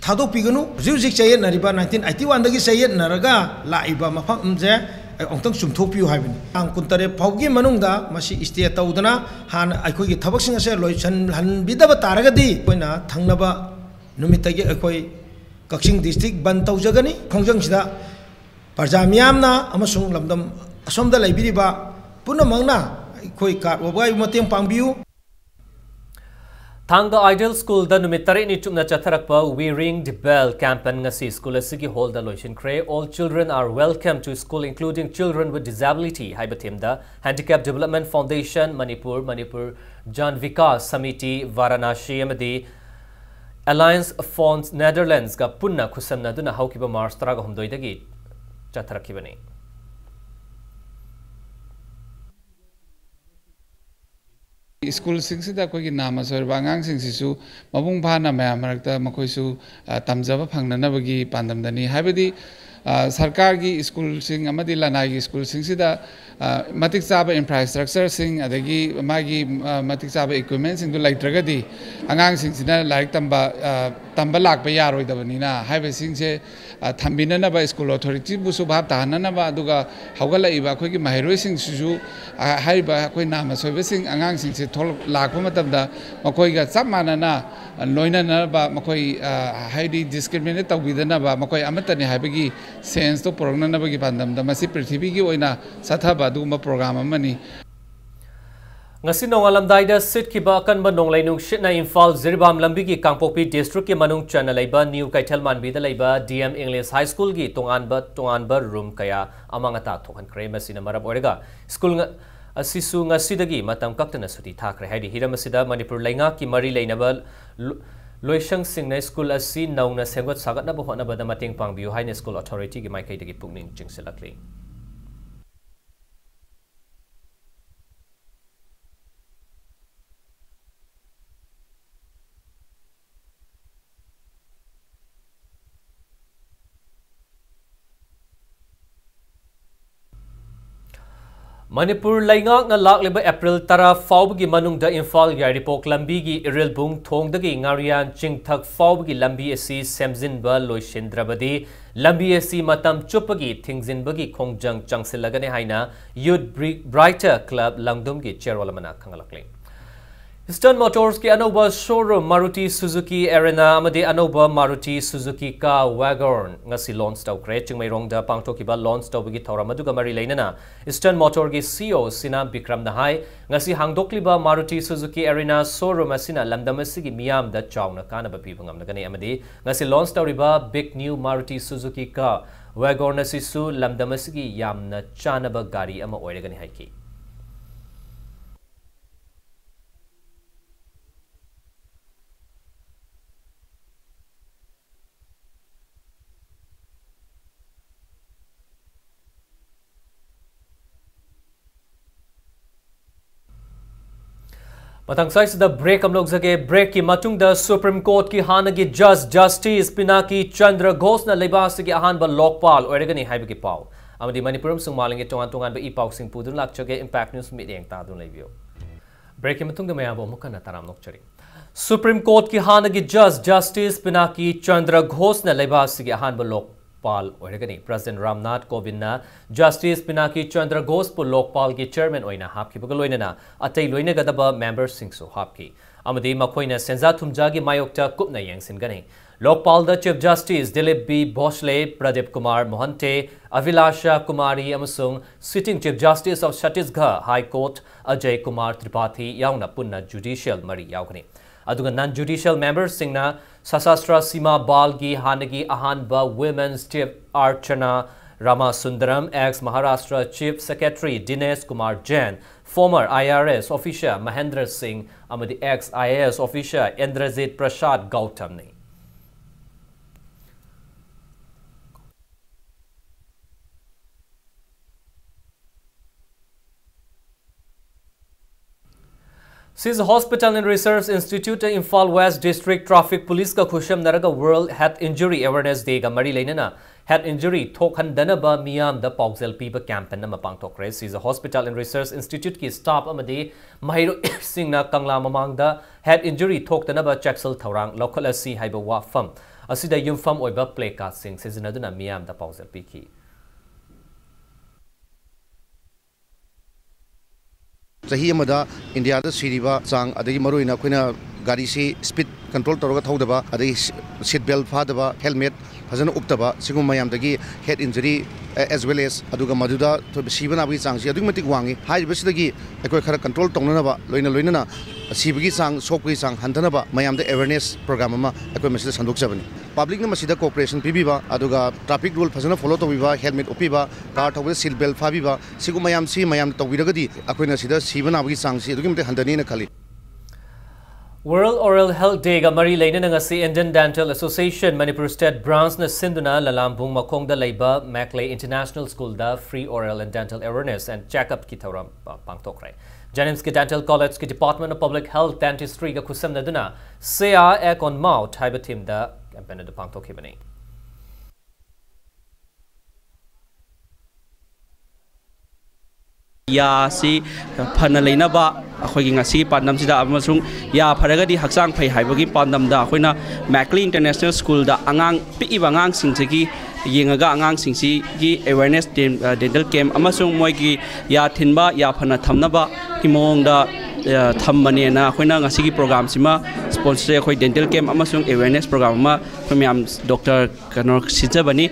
ꯊꯥꯗꯣꯛꯄꯤꯒꯅꯨ꯫ ꯍꯧꯖꯤꯛ ꯍꯧꯖꯤꯛ ꯆꯌꯦꯠꯅꯔꯤꯕ nineteen eighty oneꯗꯒꯤ ꯆꯌꯦꯠꯅꯔꯒ ꯂꯥꯛꯏꯕ ꯃꯐꯝꯁꯦ ꯑꯃꯨꯛꯇꯪ ꯆꯨꯝꯊꯣꯛꯄꯤꯌꯨ ꯍꯥꯏꯕꯅꯤ꯫ ꯇꯥꯡ ꯀꯨꯟꯇꯔꯦꯠ ꯐꯥꯎꯒꯤ ꯃꯅꯨꯡꯗ ꯃꯁꯤ stay ꯇꯧꯗꯅ ꯍꯥꯟꯅ ꯑꯩꯈꯣꯏꯒꯤ ꯊꯕꯛꯁꯤꯡ ꯑꯁꯦ ꯂꯣꯏꯁꯤꯟꯍꯟꯕꯤꯗꯕ ꯇꯥꯔꯒꯗꯤ ꯑꯩꯈꯣꯏꯅ ꯊꯪꯅꯕ ꯅꯨꯃꯤꯠꯇꯒꯤ ꯑꯩꯈꯣꯏ ꯀꯛꯆꯤꯡ district ꯕꯟꯗ ꯇꯧꯖꯒꯅꯤ꯫ ꯈꯣꯡꯖꯪꯁꯤꯗ ꯄ꯭ꯔꯖꯥ ꯃꯤꯌꯥꯝꯅ ꯑꯃꯁꯨꯡ ꯂꯝꯗꯝ ꯑꯁꯣꯝꯗ ꯂꯩꯕꯤꯔꯤꯕ ꯄꯨꯝꯅꯃꯛꯅ ꯑꯩꯈꯣꯏ ꯀꯥꯔꯠ ꯋꯥꯕꯒꯥꯏꯕꯨ ꯃꯇꯦꯡ ꯄꯥꯡꯕꯤꯌꯨ꯫ ꯊꯥꯡꯒ Ideal Schoolꯗ ꯅꯨꯃꯤꯠ ꯇꯔꯦꯠꯅꯤ ꯆꯨꯞꯅ ꯆꯠꯊꯔꯛꯄ We Ring the Bell campaign ꯉꯁꯤ school ꯑꯁꯤꯒꯤ hallꯗ ꯂꯣꯏꯁꯤꯟꯈ꯭ꯔꯦ꯫ All children are welcome to school, including children with disability ꯍꯥꯏꯕ themeꯗ Handicap Development Foundation Manipur, Manipur Jan Vikas Samiti Varanasi ꯑꯃꯗꯤ Alliance Fonds Netherlandsꯀ ꯄꯨꯟꯅ ꯈꯨꯠꯁꯝꯅꯗꯨꯅ ꯍꯧꯈꯤꯕ March ꯇꯔꯥꯍꯨꯝꯗꯣꯏꯗꯒꯤ ꯆꯠꯊꯔꯛꯈꯤꯕꯅꯤ꯫ ꯁ꯭ꯀꯨꯜꯁꯤꯡꯁꯤꯗ ꯑꯩꯈꯣꯏꯒꯤ ꯅꯥꯃ ꯁꯣꯏꯔꯕ ꯑꯉꯥꯡꯁꯤꯡꯁꯤꯁꯨ ꯃꯄꯨꯡ ꯐꯥꯅ ꯃꯌꯥꯝ ꯃꯔꯛꯇ ꯃꯈꯣꯏꯁꯨ ꯇꯝꯖꯕ ꯐꯪꯅꯅꯕꯒꯤ ꯄꯥꯟꯗꯝꯗꯅꯤ꯫ ꯍꯥꯏꯕꯗꯤ ꯁꯔꯀꯥꯔꯒꯤ ꯁ꯭ꯀꯨꯜꯁꯤꯡ ꯑꯃꯗꯤ ꯂꯅꯥꯏꯒꯤ ꯁ꯭ꯀꯨꯜꯁꯤꯡꯁꯤꯗ ꯃꯇꯤꯛ ꯆꯥꯕ infrastructureꯁꯤꯡ ꯑꯗꯒꯤ ꯃꯥꯒꯤ ꯃꯇꯤꯛ ꯆꯥꯕ equipmentꯁꯤꯡꯗꯨ ꯂꯩꯇ꯭ꯔꯒꯗꯤ ꯑꯉꯥꯡꯁꯤꯡꯁꯤꯅ ꯂꯥꯏꯔꯤꯛ ꯇꯝꯕ ꯇꯝꯕ ꯂꯥꯛꯄ ꯌꯥꯔꯣꯏꯗꯕꯅꯤꯅ ꯍꯥꯏꯕꯁꯤꯡꯁꯦ ꯊꯝꯕꯤꯅꯅꯕ, school authorityꯕꯨꯁꯨ ꯚꯥꯞ ꯇꯥꯍꯟꯅꯅꯕ, ꯑꯗꯨꯒ ꯍꯧꯒꯠꯂꯛꯏꯕ ꯑꯩꯈꯣꯏꯒꯤ ꯃꯍꯩꯔꯣꯏꯁꯤꯡꯁꯤꯁꯨ ꯍꯥꯏꯔꯤꯕ ꯑꯩꯈꯣꯏ ꯅꯥꯃ ꯁꯣꯏꯕꯁꯤꯡ ꯑꯉꯥꯡꯁꯤꯡꯁꯦ ꯊꯣꯛꯂꯛ ꯂꯥꯛꯄ ꯃꯇꯝꯗ ꯃꯈꯣꯏꯒ ꯆꯞ ꯃꯥꯟꯅꯅ ꯂꯣꯏꯅꯅꯕ, ꯃꯈꯣꯏ ꯍꯥꯏꯗꯤ discriminate ꯇꯧꯕꯤꯗꯅꯕ, ꯃꯈꯣꯏ ꯑꯃꯠꯇꯅꯤ ꯍꯥꯏꯕꯒꯤ senseꯇꯣ ꯄꯨꯔꯛꯅꯅꯕꯒꯤ ꯄꯥꯟꯗꯝꯗ ꯃꯁꯤ ꯄ꯭ꯔꯤꯊꯤꯕꯤꯒꯤ ꯑꯣꯏꯅ ꯆꯠꯊꯕ ꯑꯗꯨꯒꯨꯝꯕ program ꯑꯃꯅꯤ꯫ ꯉꯁꯤ ꯅꯣꯡꯉꯥꯜꯂꯝꯗꯥꯏꯗ ꯁꯤꯠꯈꯤꯕ ꯑꯀꯟꯕ ꯅꯣꯡꯂꯩ ꯅꯨꯡꯁꯤꯠꯅ ꯏꯝꯐꯥꯜ ꯖꯤꯔꯤꯕꯥꯝ ꯂꯝꯕꯤꯒꯤ ꯀꯥꯡꯄꯣꯛꯄꯤ districtꯀꯤ ꯃꯅꯨꯡ ꯆꯟꯅ ꯂꯩꯕ New ꯀꯩꯊꯦꯜ ꯃꯥꯟꯕꯤꯗ ꯂꯩꯕ D M English High Schoolꯒꯤ ꯇꯣꯉꯥꯟꯕ ꯇꯣꯉꯥꯟꯕ room ꯀꯌꯥ ꯑꯃꯥꯡ ꯑꯇꯥ ꯊꯣꯛꯍꯟꯈ꯭ꯔꯦ꯫ ꯃꯁꯤꯅ ꯃꯔꯝ ꯑꯣꯏꯔꯒ school ꯉ-, ꯑꯁꯤꯁꯨ ꯉꯁꯤꯗꯒꯤ ꯃꯇꯝ ꯀꯛꯇꯅ ꯁꯨꯇꯤ ꯊꯥꯈ꯭ꯔꯦ꯫ ꯍꯥꯏꯗꯤ ꯍꯤꯔꯝ ꯑꯁꯤꯗ ꯃꯅꯤꯄꯨꯔ ꯂꯩꯉꯥꯛꯀꯤ ꯃꯔꯤ ꯂꯩꯅꯕ ꯂꯣ-, ꯂꯣꯏꯁꯪꯁꯤꯡꯅ school ꯑꯁꯤ ꯅꯧꯅ ꯁꯦꯝꯒꯠ ꯁꯥꯒꯠꯅꯕ ꯍꯣꯠꯅꯕꯗ ꯃꯇꯦꯡ ꯄꯥꯡꯕꯤꯌꯨ ꯍꯥꯏꯅ school authorityꯒꯤ ꯃꯥꯏꯀꯩꯗꯒꯤ ꯄꯨꯛꯅꯤꯡ ꯆꯤꯡꯁꯤꯜꯂꯛꯂꯤ꯫ ꯃꯅꯤꯄꯨꯔ ꯂꯩꯉꯥꯛꯅ ꯂꯥꯛꯂꯤꯕ ꯑꯦꯄ꯭ꯔꯤꯜ ꯇꯔꯥ ꯐꯥꯎꯕꯒꯤ ꯃꯅꯨꯡꯗ ꯏꯝꯐꯥꯜ ꯌꯥꯏꯔꯤꯄꯣꯛ ꯂꯝꯕꯤꯒꯤ ꯏꯔꯤꯜꯕꯨꯡ ꯊꯣꯡꯗꯒꯤ ꯉꯥꯔꯤꯌꯥꯟ ꯆꯤꯡꯊꯛ ꯐꯥꯎꯕꯒꯤ ꯂꯝꯕꯤ ꯑꯁꯤ ꯁꯦꯝꯖꯤꯟꯕ ꯂꯣꯏꯁꯤꯟꯗ꯭ꯔꯕꯗꯤ ꯂꯝꯕꯤ ꯑꯁꯤ ꯃꯇꯝ ꯆꯨꯞꯄꯒꯤ ꯊꯤꯡꯖꯤꯟꯕꯒꯤ ꯈꯣꯡꯖꯪ ꯆꯪꯁꯤꯜꯂꯒꯅꯤ ꯍꯥꯏꯅ Youth Bri-, Brighter Club ꯂꯪꯗꯨꯝꯒꯤ chairman ꯑꯃꯅ ꯈꯪꯍꯜꯂꯛꯂꯤ꯫ Eastern Motorsꯀꯤ ꯑꯅꯧꯕ showroom Maruti Suzuki Arena ꯑꯃꯗꯤ ꯑꯅꯧꯕ Maruti Suzuki Car Wagon ꯉꯁꯤ launch ꯇꯧꯈ꯭ꯔꯦ꯫ ꯆꯤꯡꯃꯩꯔꯣꯡꯗ ꯄꯥꯡꯊꯣꯛꯈꯤꯕ launch ꯇꯧꯕꯒꯤ ꯊꯧꯔꯝ ꯑꯗꯨꯒ ꯃꯔꯤ ꯂꯩꯅꯅ Eastern Motorꯒꯤ CEO ꯁꯤꯅꯥ ꯕꯤꯀ꯭ꯔꯝꯅ ꯍꯥꯏ, ꯉꯁꯤ ꯍꯥꯡꯗꯣꯛꯂꯤꯕ Maruti Suzuki Arena showroom ꯑꯁꯤꯅ ꯂꯝꯗꯝ ꯑꯁꯤꯒꯤ ꯃꯤꯌꯥꯝꯗ ꯆꯥꯎꯅ ꯀꯥꯟꯅꯕ ꯄꯤꯕ ꯉꯝꯂꯒꯅꯤ ꯑꯃꯗꯤ ꯉꯁꯤ launch ꯇꯧꯔꯤꯕ big new Maruti Suzuki Car Wagon ꯑꯁꯤꯁꯨ ꯂꯝꯗꯝ ꯑꯁꯤꯒꯤ ꯌꯥꯝꯅ ꯆꯥꯅꯕ ꯒꯥꯔꯤ ꯑꯃ ꯑꯣꯏꯔꯒꯅꯤ ꯍꯥꯏꯈꯤ꯫ ꯃꯊꯪ ꯁ꯭ꯋꯥꯏꯁꯤꯗ break ꯑꯃ ꯂꯧꯖꯒꯦ꯫ Breakꯀꯤ ꯃꯇꯨꯡꯗ Supreme Courtꯀꯤ ꯍꯥꯟꯅꯒꯤ Judge Justice ꯄꯤꯅꯥꯀꯤ ꯆꯟꯗ꯭ꯔ ꯘꯣꯁꯅ ꯂꯩꯕꯥꯛ ꯑꯁꯤꯒꯤ ꯑꯍꯥꯟꯕ ꯂꯣꯛꯄꯥꯜ ꯑꯣꯏꯔꯒꯅꯤ ꯍꯥꯏꯕꯒꯤ ꯄꯥꯎ ꯑꯃꯗꯤ ꯃꯅꯤꯄꯨꯔ ꯑꯃꯁꯨꯡ ꯃꯥꯂꯦꯝꯒꯤ ꯇꯣꯉꯥꯟ ꯇꯣꯉꯥꯟꯕ ꯏ ꯄꯥꯎꯁꯤꯡ ꯄꯨꯗꯨꯅ ꯂꯥꯛꯆꯒꯦ꯫ Impact News ꯃꯤꯠꯌꯦꯡ ꯇꯥꯗꯨꯅ ꯂꯩꯕꯤꯌꯨ꯫ Breakꯀꯤ ꯃꯇꯨꯡꯗ ꯃꯌꯥꯝꯕꯨ ꯑꯃꯨꯛ ꯍꯟꯅ ꯇꯔꯥꯝꯅ ꯑꯣꯛꯆꯔꯤ꯫ Supreme Courtꯀꯤ ꯍꯥꯟꯅꯒꯤ Judge Justice ꯄꯤꯅꯥꯀꯤ ꯆꯟꯗ꯭ꯔ ꯘꯣꯁꯅ ꯂꯩꯕꯥꯛ ꯑꯁꯤꯒꯤ ꯑꯍꯥꯟꯕ ꯂꯣꯛꯄꯥꯜ ꯑꯣꯏꯔꯒꯅꯤ꯫ President Ramnath ꯀꯣꯕꯤꯟꯗꯅ Justice ꯄꯤꯅꯥꯀꯤ Chandra ꯘꯣꯁꯄꯨ ꯂꯣꯛꯄꯥꯜꯒꯤ chairman ꯑꯣꯏꯅ ꯍꯥꯞꯈꯤꯕꯒ ꯂꯣꯏꯅꯅ ꯑꯇꯩ ꯂꯣꯏꯅꯒꯗꯕ memberꯁꯤꯡꯁꯨ ꯍꯥꯞꯈꯤ ꯑꯃꯗꯤ ꯃꯈꯣꯏꯅ ꯁꯦꯟꯖꯥ ꯊꯨꯝꯖꯥꯒꯤ ꯃꯥꯌꯣꯛꯇ ꯀꯨꯞꯅ ꯌꯦꯡꯁꯤꯟꯒꯅꯤ꯫ ꯂꯣꯛꯄꯥꯜꯗ Chief Justice Dilip B Bhosale, Pradip Kumar Mohanty, Abhilasha Kumari ꯑꯃꯁꯨꯡ Sitting Chief Justice of Chhattisgarh High Court Ajay Kumar ꯇ꯭ꯔꯤꯄꯥꯊꯤ ꯌꯥꯎꯅ ꯄꯨꯟꯅ judicial ꯃꯔꯤ ꯌꯥꯎꯒꯅꯤ꯫ ꯑꯗꯨꯒ non judicial memberꯁꯤꯡꯅ ꯁꯁꯥꯁ꯭ꯇ꯭ꯔ ꯁꯤꯃꯥ ꯕꯥꯜꯒꯤ ꯍꯥꯟꯅꯒꯤ ꯑꯍꯥꯟꯕ Women's Chief ꯑꯔꯆꯅꯥ ꯔꯥꯃꯥꯁꯨꯟꯗꯔꯝ, ex Maharashtra Chief Secretary ꯗꯤꯅꯦꯁ ꯀꯨꯃꯥꯔ ꯖꯦꯟ, former IRS officer ꯃꯍꯦꯟꯗ꯭ꯔ ꯁꯤꯡ ꯑꯃꯗꯤ ex IAS officer Indrajit Prasad ꯒꯧꯇꯝꯅꯤ꯫ Seize Hospital and Research Institute Imphal West District Traffic Policeꯀ ꯈꯨꯠꯁꯝꯅꯔꯒ World Head Injury Awareness Dayꯒ ꯃꯔꯤ ꯂꯩꯅꯅ head injury ꯊꯣꯛꯍꯟꯗꯅꯕ ꯃꯤꯌꯥꯝꯗ ꯄꯥꯎꯖꯦꯜ ꯄꯤꯕ campaign ꯑꯃ ꯄꯥꯡꯊꯣꯛꯈ꯭ꯔꯦ꯫ Seize Hospital and Research Instituteꯀꯤ staff ꯑꯃꯗꯤ ꯃꯍꯩꯔꯣꯏꯁꯤꯡꯅ ꯀꯪꯂꯥ ꯃꯃꯥꯡꯗ head injury ꯊꯣꯛꯇꯅꯕ ꯆꯦꯛꯁꯤꯜ ꯊꯧꯔꯥꯡ ꯂꯧꯈꯠꯂꯁꯤ ꯍꯥꯏꯕ ꯋꯥꯐꯝ ꯑꯁꯤꯗ ꯌꯨꯝꯐꯝ ꯑꯣꯏꯕ placardꯁꯤꯡ ꯁꯤꯖꯤꯟꯅꯗꯨꯅ ꯃꯤꯌꯥꯝꯗ ꯄꯥꯎꯖꯦꯜ ꯄꯤꯈꯤ꯫ ꯆꯍꯤ ꯑꯃꯗ ꯏꯟꯗꯤꯌꯥꯗ ꯁꯤꯔꯤꯕ ꯆꯥꯡ, ꯑꯗꯒꯤ ꯃꯔꯨꯑꯣꯏꯅ ꯑꯩꯈꯣꯏꯅ ꯒꯥꯔꯤꯁꯤ speed control ꯇꯧꯔꯒ ꯊꯧꯗꯕ, ꯑꯗꯒꯤ seat belt ꯐꯥꯗꯕ, helmet ꯐꯖꯅ ꯎꯞꯇꯕ, ꯁꯤꯒꯨꯝꯕ ꯃꯌꯥꯝꯗꯒꯤ head injury, as well as ꯑꯗꯨꯒ ꯃꯗꯨꯗ ꯁꯤꯕ ꯅꯥꯕꯒꯤ ꯆꯥꯡꯁꯤ ꯑꯗꯨꯛꯀꯤ ꯃꯇꯤꯛ ꯋꯥꯡꯉꯤ꯫ ꯍꯥꯏꯔꯤꯕꯁꯤꯗꯒꯤ ꯑꯩꯈꯣꯏ ꯈꯔ control ꯇꯧꯅꯅꯕ, ꯂꯣꯏꯅ ꯂꯣꯏꯅꯅ ꯁꯤꯕꯒꯤ ꯆꯥꯡ, ꯁꯣꯛꯄꯒꯤ ꯆꯥꯡ ꯍꯟꯊꯅꯕ ꯃꯌꯥꯝꯗ awareness program ꯑꯃ ꯑꯩꯈꯣꯏ ꯃꯁꯤꯗ ꯁꯟꯗꯣꯛꯆꯕꯅꯤ꯫ Publicꯅ ꯃꯁꯤꯗ cooperation ꯄꯤꯕꯤꯕ, ꯑꯗꯨꯒ traffic rule ꯐꯖꯅ follow ꯇꯧꯕꯤꯕ, helmet ꯎꯞꯄꯤꯕ, car ꯊꯧꯕꯗ seat belt ꯐꯥꯕꯤꯕ, ꯁꯤꯒꯨꯝꯕ ꯃꯌꯥꯝꯁꯤ ꯃꯌꯥꯝꯅ ꯇꯧꯕꯤꯔꯒꯗꯤ ꯑꯩꯈꯣꯏꯅ ꯁꯤꯗ ꯁꯤꯕ ꯅꯥꯕꯒꯤ ꯆꯥꯡꯁꯤ ꯑꯗꯨꯛꯀꯤ ꯃꯇꯤꯛ ꯍꯟꯊꯅꯤꯅ ꯈꯜꯂꯤ꯫ World Oral Health Dayꯒ ꯃꯔꯤ ꯂꯩꯅꯅ ꯉꯁꯤ Indian Dental Association Manipur State Branchꯅ ꯁꯤꯟꯗꯨꯅ ꯂꯂꯥꯝꯕꯨꯡ ꯃꯈꯣꯡꯗ ꯂꯩꯕ Macleay International Schoolꯗ free oral and dental awareness and checkupꯀꯤ ꯊꯧꯔꯝ ꯄꯥꯡꯊꯣꯛꯈ꯭ꯔꯦ꯫ JNIMSꯀꯤ Dental Collegeꯀꯤ Department of Public Health Dentistryꯒ ꯈꯨꯠꯁꯝꯅꯗꯨꯅ Seya Ek On Mouth ꯍꯥꯏꯕ themeꯗ campaign ꯑꯗꯨ ꯄꯥꯡꯊꯣꯛꯈꯤꯕꯅꯤ꯫ ꯌꯥꯁꯤ ꯐꯅ ꯂꯩꯅꯕ ꯑꯩꯈꯣꯏꯒꯤ ꯉꯁꯤꯒꯤ ꯄꯥꯟꯗꯝꯁꯤꯗ ꯑꯃꯁꯨꯡ ꯌꯥ ꯐꯔꯒꯗꯤ ꯍꯛꯆꯥꯡ ꯐꯩ ꯍꯥꯏꯕꯒꯤ ꯄꯥꯟꯗꯝꯗ ꯑꯩꯈꯣꯏꯅ Macleay International Schoolꯗ ꯑꯉꯥꯡ ꯄꯤꯛꯏꯕ ꯑꯉꯥꯡꯁꯤꯡꯁꯤꯒꯤ ꯌꯦꯡꯉꯒ ꯑꯉꯥꯡꯁꯤꯡꯁꯤꯒꯤ awareness dental camp ꯑꯃꯁꯨꯡ ꯃꯣꯏꯒꯤ ꯌꯥ ꯊꯤꯟꯕ, ꯌꯥ ꯐꯅ ꯊꯝꯅꯕꯒꯤ ꯃꯑꯣꯡꯗ ꯊꯝꯕꯅꯦꯅ ꯑꯩꯈꯣꯏꯅ ꯉꯁꯤꯒꯤ programꯁꯤꯃ sponsor ꯑꯩꯈꯣꯏ dental camp ꯑꯃꯁꯨꯡ awareness program ꯑꯃ ꯑꯩꯈꯣꯏ ꯃꯌꯥꯝ doctor ꯀꯩꯅꯣ ꯁꯤꯟꯖꯕꯅꯤ꯫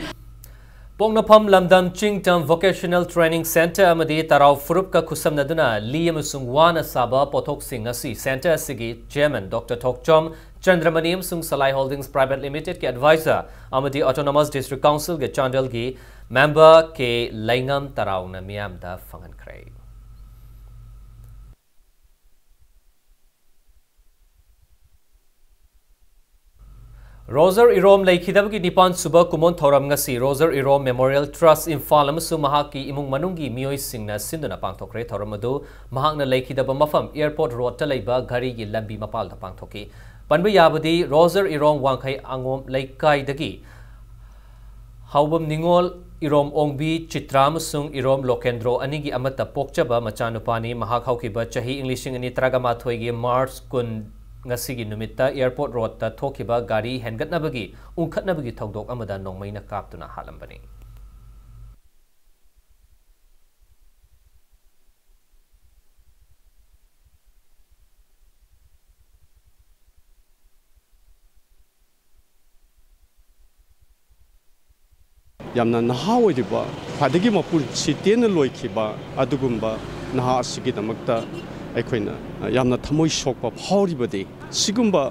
ꯄꯣꯛꯅꯐꯝ ꯂꯝꯗꯝ ꯆꯤꯡꯇꯝ Vocational Training Centre ꯑꯃꯗꯤ ꯇꯔꯥꯎ ꯐꯨꯔꯨꯞꯀ ꯈꯨꯠꯁꯝꯅꯗꯨꯅ ꯂꯤ ꯑꯃꯁꯨꯡ ꯋꯥꯅ ꯁꯥꯕ ꯄꯣꯠꯊꯣꯛꯁꯤꯡ ꯑꯁꯤ centre ꯑꯁꯤꯒꯤ chairman Doctor ꯊꯣꯛꯆꯣꯝ ꯆꯟꯗ꯭ꯔꯃꯅꯤ ꯑꯃꯁꯨꯡ Salai Holdings Private Limitedꯀꯤ advisor ꯑꯃꯗꯤ Autonomous District Councilꯒꯤ ꯆꯥꯟꯗꯦꯜꯒꯤ member ꯀꯦ ꯂꯩꯉꯝ ꯇꯔꯥꯎꯅ ꯃꯤꯌꯥꯝꯗ ꯐꯪꯍꯟꯈ꯭ꯔꯦ꯫ ꯔꯣꯖꯔ ꯏꯔꯣꯝ ꯂꯩꯈꯤꯗꯕꯒꯤ ꯅꯤꯄꯥꯟ ꯁꯨꯕ ꯀꯨꯝꯑꯣꯟ ꯊꯧꯔꯝ ꯉꯁꯤ ꯔꯣꯖꯔ ꯏꯔꯣꯝ Memorial Trust ꯏꯝꯐꯥꯜ ꯑꯃꯁꯨꯡ ꯃꯍꯥꯛꯀꯤ ꯏꯃꯨꯡ ꯃꯅꯨꯡꯒꯤ ꯃꯤꯑꯣꯏꯁꯤꯡꯅ ꯁꯤꯟꯗꯨꯅ ꯄꯥꯡꯊꯣꯛꯈ꯭ꯔꯦ꯫ ꯊꯧꯔꯝ ꯑꯗꯨ ꯃꯍꯥꯛꯅ ꯂꯩꯈꯤꯗꯕ ꯃꯐꯝ Airport Roadꯇ ꯂꯩꯕ ꯘꯔꯤꯒꯤ ꯂꯝꯕꯤ ꯃꯄꯥꯜꯗ ꯄꯥꯡꯊꯣꯛꯈꯤ꯫ ꯄꯟꯕ ꯌꯥꯕꯗꯤ ꯔꯣꯖꯔ ꯏꯔꯣꯝ ꯋꯥꯡꯈꯩ ꯑꯉꯣꯝ ꯂꯩꯀꯥꯏꯗꯒꯤ ꯍꯥꯎꯕꯝ ꯅꯤꯉꯣꯜ ꯏꯔꯣꯝ ꯑꯣꯡꯕꯤ ꯆꯤꯇ꯭ꯔꯥ ꯑꯃꯁꯨꯡ ꯏꯔꯣꯝ ꯂꯣꯀꯦꯟꯗ꯭ꯔꯣ ꯑꯅꯤꯒꯤ ꯑꯃꯠꯇ ꯄꯣꯛꯆꯕ ꯃꯆꯥꯅꯨꯄꯥꯅꯤ꯫ ꯃꯍꯥꯛ ꯍꯧꯈꯤꯕ ꯆꯍꯤ ꯏꯪ ꯂꯤꯁꯤꯡ ꯑꯅꯤ ꯇꯔꯥꯃꯥꯊꯣꯏꯒꯤ March ꯀꯨꯟ ꯉꯁꯤꯒꯤ ꯅꯨꯃꯤꯠꯇ Airport Roadꯇ ꯊꯣꯛꯈꯤꯕ ꯒꯥꯔꯤ ꯍꯦꯟꯒꯠꯅꯕꯒꯤ ꯎꯪꯈꯠꯅꯕꯒꯤ ꯊꯧꯗꯣꯛ ꯑꯃꯗ ꯅꯣꯡꯃꯩꯅ ꯀꯥꯞꯇꯨꯅ ꯍꯥꯠꯂꯝꯕꯅꯤ꯫ ꯌꯥꯝꯅ ꯅꯍꯥ ꯑꯣꯏꯔꯤꯕ, ꯈ꯭ꯋꯥꯏꯗꯒꯤ ꯃꯄꯨꯟꯁꯤ ꯇꯦꯟꯅ ꯂꯣꯏꯈꯤꯕ ꯑꯗꯨꯒꯨꯝꯕ ꯅꯍꯥ ꯑꯁꯤꯒꯤꯗꯃꯛꯇ ꯑꯩꯈꯣꯏꯅ ꯌꯥꯝꯅ ꯊꯃꯣꯏ ꯁꯣꯛꯄ ꯐꯥꯎꯔꯤꯕꯗꯤ, ꯁꯤꯒꯨꯝꯕ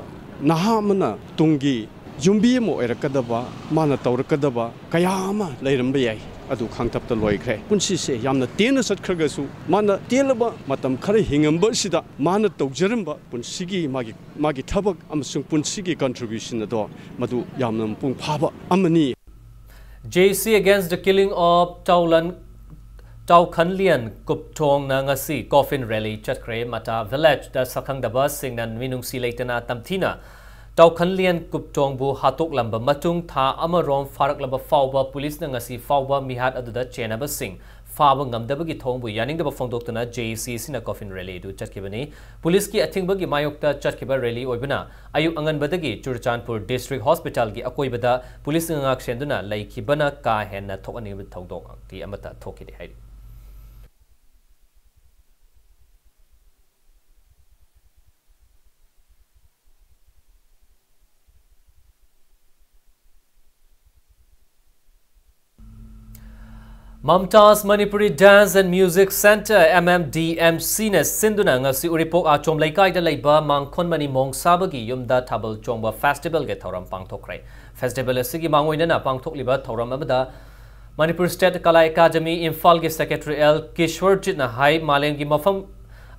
ꯅꯍꯥ ꯑꯃꯅ ꯇꯨꯡꯒꯤ ꯌꯨꯝꯕꯤ ꯑꯃ ꯑꯣꯏꯔꯛꯀꯗꯕ, ꯃꯥꯅ ꯇꯧꯔꯛꯀꯗꯕ ꯀꯌꯥ ꯑꯃ ꯂꯩꯔꯝꯕ ꯌꯥꯏ꯫ ꯑꯗꯨ ꯈꯥꯡꯇꯞꯇ ꯂꯣꯏꯈ꯭ꯔꯦ꯫ ꯄꯨꯟꯁꯤꯁꯦ ꯌꯥꯝꯅ ꯇꯦꯟꯅ ꯆꯠꯈ꯭ꯔꯒꯁꯨ, ꯃꯥꯅ ꯇꯦꯜꯂꯕ ꯃꯇꯝ ꯈꯔ ꯍꯤꯡꯉꯝꯕ ꯑꯁꯤꯗ ꯃꯥꯅ ꯇꯧꯖꯔꯝꯕ ꯄꯨꯟꯁꯤꯒꯤ ꯃꯥꯒꯤ, ꯃꯥꯒꯤ ꯊꯕꯛ ꯑꯃꯁꯨꯡ ꯄꯨꯟꯁꯤꯒꯤ contribution ꯑꯗꯣ ꯃꯗꯨ ꯌꯥꯝꯅ ꯃꯄꯨꯡ ꯐꯥꯕ ꯑꯃꯅꯤ꯫ J C against the killing of Taulan, Taukhanlian Kuptongꯅ ꯉꯁꯤ coffin rally ꯆꯠꯈ꯭ꯔꯦ꯫ ꯃꯇꯥ villageꯗ ꯁꯛꯈꯪꯗꯕꯁꯤꯡꯅ ꯃꯤꯅꯨꯡꯁꯤ ꯂꯩꯇꯅ ꯇꯝꯊꯤꯅ ꯇꯥꯎꯈꯟꯂꯤꯌꯟ ꯀꯨꯞꯇꯣꯡꯕꯨ ꯍꯥꯠꯇꯣꯛꯂꯝꯕ ꯃꯇꯨꯡ ꯊꯥ ꯑꯃꯔꯣꯝ ꯐꯥꯔꯛꯂꯕ ꯐꯥꯎꯕ ꯄꯨꯂꯤꯁꯅ ꯉꯁꯤ ꯐꯥꯎꯕ ꯃꯤꯍꯥꯠ ꯑꯗꯨꯗ ꯆꯦꯟꯅꯕꯁꯤꯡ ꯐꯥꯕ ꯉꯝꯗꯕꯒꯤ ꯊꯧꯑꯣꯡꯕꯨ ꯌꯥꯅꯤꯡꯗꯕ ꯐꯣꯡꯗꯣꯛꯇꯨꯅ J C ꯑꯁꯤꯅ coffin rally ꯑꯗꯨ ꯆꯠꯈꯤꯕꯅꯤ꯫ ꯄꯨꯂꯤꯁꯀꯤ ꯑꯊꯤꯡꯕꯒꯤ ꯃꯥꯌꯣꯛꯇ ꯆꯠꯈꯤꯕ rally ꯑꯣꯏꯕꯅ ꯑꯌꯨꯛ ꯑꯉꯟꯕꯗꯒꯤ ꯆꯨꯔꯆꯥꯟꯄꯨꯔ district hospitalꯒꯤ ꯑꯀꯣꯏꯕꯗ ꯄꯨꯂꯤꯁꯅ ꯉꯥꯛꯁꯦꯟꯗꯨꯅ ꯂꯩꯈꯤꯕꯅ ꯀꯥ ꯍꯦꯟꯅ ꯊꯣꯛꯍꯟꯅꯤꯡꯕ ꯊꯧꯗꯣꯛꯇꯤ ꯑꯃꯠꯇ ꯊꯣꯛꯈꯤꯗꯦ ꯍꯥꯏꯔꯤ꯫ Mamta's Manipuri Dance and Music Centre, M M D M Cꯅ ꯁꯤꯟꯗꯨꯅ ꯉꯁꯤ ꯎꯔꯤꯄꯣꯛ ꯑꯥꯆꯣꯝ ꯂꯩꯀꯥꯏꯗ ꯂꯩꯕ ꯃꯥꯡꯈꯣꯟꯃꯅꯤ ꯃꯣꯡꯁꯥꯕꯒꯤ ꯌꯨꯝꯗ ꯊꯥꯕꯜ ꯆꯣꯡꯕ festivalꯒꯤ ꯊꯧꯔꯝ ꯄꯥꯡꯊꯣꯛꯈ꯭ꯔꯦ꯫ Festival ꯑꯁꯤꯒꯤ ꯃꯥꯡꯑꯣꯏꯅꯅ ꯄꯥꯡꯊꯣꯛꯂꯤꯕ ꯊꯧꯔꯝ ꯑꯃꯗ Manipur State Kala Academy ꯏꯝꯐꯥꯜꯒꯤ secretary L ꯀꯤꯁꯣꯔꯖꯤꯠꯅ ꯍꯥꯏ, ꯃꯥꯂꯦꯝꯒꯤ ꯃꯐꯝ